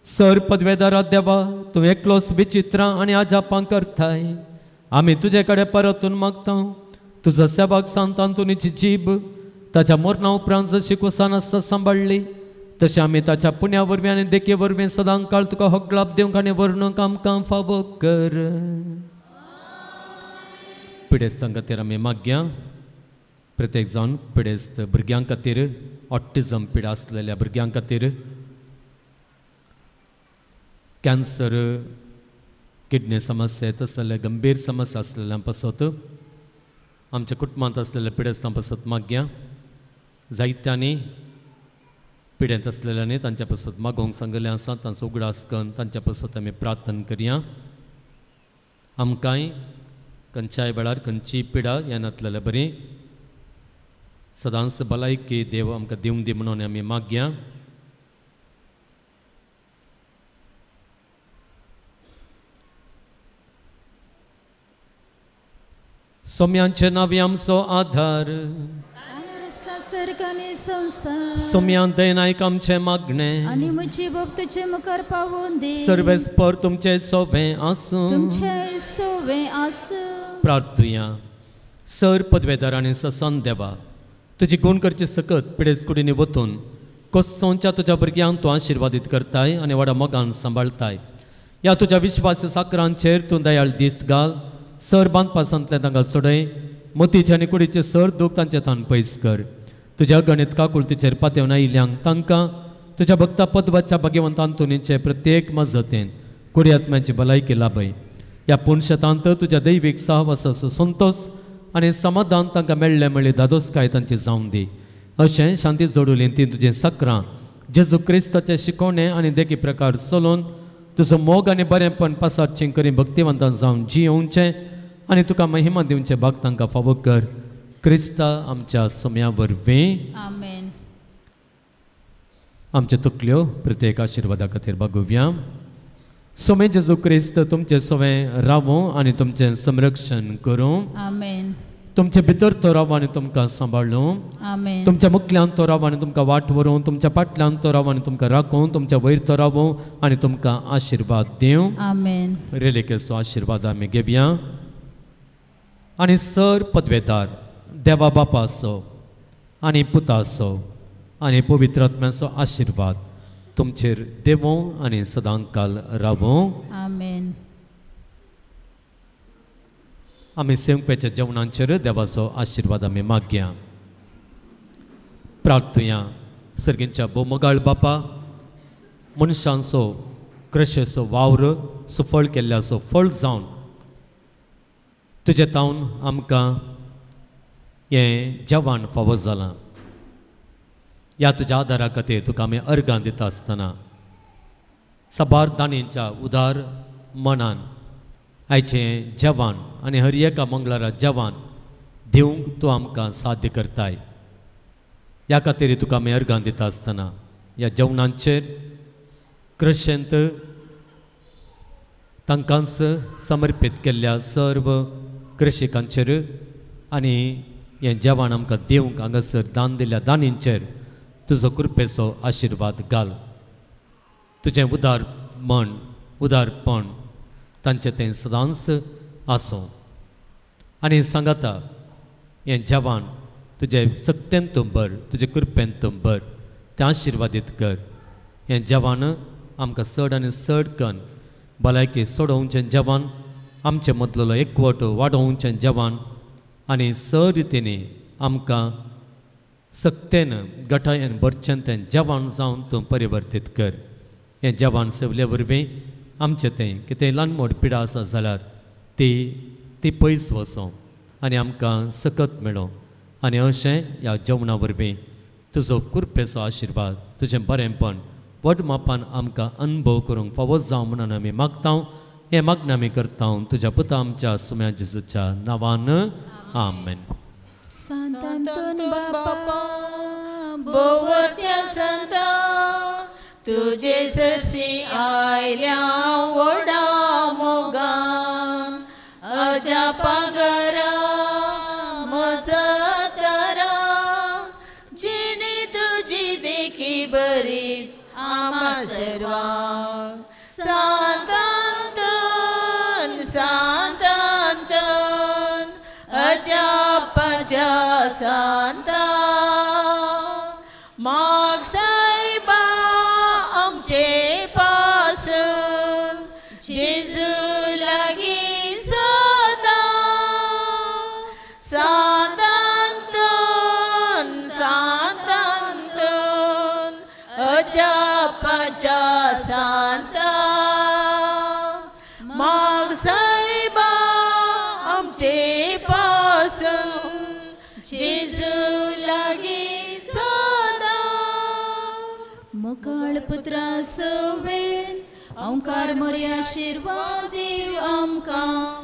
सर पदवेदारा देवा तूं एकलोच विचित्रां आनी आजापां करताय. आमी तुजे कडेन परतून मागता तुजो सेवाक सांत आंतोनीची जीब ताच्या मरणा उपरांत जशी कुसान आसता सांबाळ्ळी तशें आमी ताच्या पुण्या वरवीं आनी देखी वरवीं सदां काळ तुका होगलाप दिवंक आनी वर्णूंक आमकां फावो कर. पिडेस्तां खातीर आमी मागया. प्रत्येक जावन पिडेस्त भुरग्यां खातीर, ऑटिजम पिडा आसलेल्या भुरग्यां खातीर, कॅन्सर, किडनी समस्या तसले गंभीर समस्या आसलेल्या पासत, आमच्या कुटुंबांत आसलेल्या पिडेस्तां पासत मागया. जायत्यांनी पिडेंत आसलेल्यांनी तांच्या पासत मागोवंक सांगलें आसा. तांचो उगडास करून तांच्या पासत आमी प्रार्थना करया. आमकांय खंयच्याय वेळार खंयचीय पिडा येनातलेले बरी सदांच भलायकी देव आमकां दिवं दी म्हणून आमी मागया. सोम्यांचे नांवी आमचो आधार. सोम्यान दयनायक आमचें मागणें आनी म्हजी बाब तुजे मुखार पावोवन दी. सर्वेस्पर तुमचें सोवें आसूं. तुमचें सोवें आसूं. प्रार्थुया. सर पदवेदार आनी ससन देवा तुजी गुण करची सकत पिडेस कुडींनी वतून कोस्तोंच्या तुज्या भुरग्यांक तूं आशिर्वादीत करताय आनी व्हडा मोगान सांबाळताय. ह्या तुज्या विश्वास साकरांचेर तूं दयाळ दिश्ट घाल. सर बांदपासांतलें तांकां सोडय. मोतीचे आनी कुडीचे सर दूख तांचे तान पयस कर. तुज्या गणीत काकुळतीचेर पातेवन आयिल्ल्यांक तांकां तुज्या भक्ता पदवाच्या भाग्यवंत आंतोनीचे प्रत्येक मजतीन कुडी आत्म्याची भलायकी लाभय. ह्या पुणशेतांत तुज्या दैवीक सहवासाचो संतोश आनी समाधान तांकां मेळ्ळें म्हळ्ळी धादोसकाय तांची जावन दी. अशें शांती जोडुली ती तुजीं सक्रां जेजू क्रिस्ताचे शिकवणे आनी देखी प्रकार चलोवन तुजो मोग आनी बरेंपण पासारचें करी भक्तिवंतां जावन जियोवचें आनी तुका महिमा दिवचें भाग तांकां फावो कर. क्रिस्ता आमच्या सोम्या वरवीं. आमेन. आमच्यो तकल्यो प्रत्येक आशिर्वादा खातीर बागोवया. सोमे जेजू क्रिस्त तुमचें सोवें रावूं आनी तुमचें संरक्षण करूं. आमेन. तुमचे भितर तो राव आनी तुमकां सांबाळूं. आमेन. तुमच्या मुखल्यान तो राव आनी तुमकां वाट व्हरूं. तुमच्या फाटल्यान तो राव आनी तुमकां राखूं. तुमच्या वयर तो रावूं आनी तुमकां आशिर्वाद दिवं. आमेन. रेलिकेचो आशिर्वाद आमी घेवया. आनी सर पदवेदार देवा बापाचो आनी पुताचो आनी पवित्र आत्म्याचो आशिर्वाद तुमचेर देवों आनी सदांकाल रावों. आमेन. आमी सेवपेच्या जेवणांचेर देवाचो आशिर्वाद आमी मागया. प्रार्थुया. सर्गींच्या भोवमगाळ बापा मनशांचो क्रशेचो वावर सुफळ केल्ल्याचो फळ जावन तुजे तावन आमकां हें जेवण फावो जालां. ह्या तुज्या आदारा खातीर तुका आमी अर्गां दिता आसतना साबार दाणींच्या उदार मनान आयचें जेवण आनी हर एका मंगळारा जेवण दिवंक तूं आमकां साध्य करताय. ह्या खातीर तुका आमी अर्गां दिता आसतना ह्या जेवणांचेर क्रशेंत तांकांच समर्पीत केल्ल्या सर्व कृषिकांचेर आनी हें जेवण आमकां दिवंक हांगासर दान दिल्ल्या दानींचेर तुजो कृपेचो आशिर्वाद घाल. तुजें उदार मन उदारपण तांचें तें सदांच आसूं. आनी सांगाता हें जेवण तुजें सक्तेन तूं भर, तुजे कृपेन तूं भर, तें आशिर्वादीत कर. हें जेवण आमकां चड आनी चड कन भलायकी सोडोवचें जेवण, आमचे मदलो एकवट वाडोवचें जेवण आनी सर रितीनी आमकां सक्तेन गटायेन भरचें तें जेवण जावन तूं परिवर्तीत कर. हें जेवण सेवले वरवीं आमचें तें कितें ल्हान मोड पिडा आसा जाल्यार ती ती पयस वचों आनी आमकां सकत मेळों. आनी अशें ह्या जेवणा वरवीं तुजो कृपेचो आशिर्वाद तुजें बरेंपण व्हड मापान आमकां अनुभव करूंक फावो जावं म्हणून आमी मागता. हें मागणें आमी करता तुज्या पुता आमच्या सुम्या जेजूच्या नांवान, आमेन. सांत आंतोन बापा बोवरत्या संता तुजे ससी आयल्या व्हडा मोगान अजापागरा मसतरा जिणे तुजी देखी बरी आमा सर्वांक. सांत आंतोन सांत आंतोन अजापाच्या सांता माग सायबा आमचे पासून जेजू लागीं सदां. सांत आंतोन सांत आंतोन अजापाच्या सांता माग सायबा आमचे पासून जेजू लागीं सदां. मोगाळ पुत्रा सवेन ओंकार मोरया आशिर्वाद दीव आमकां.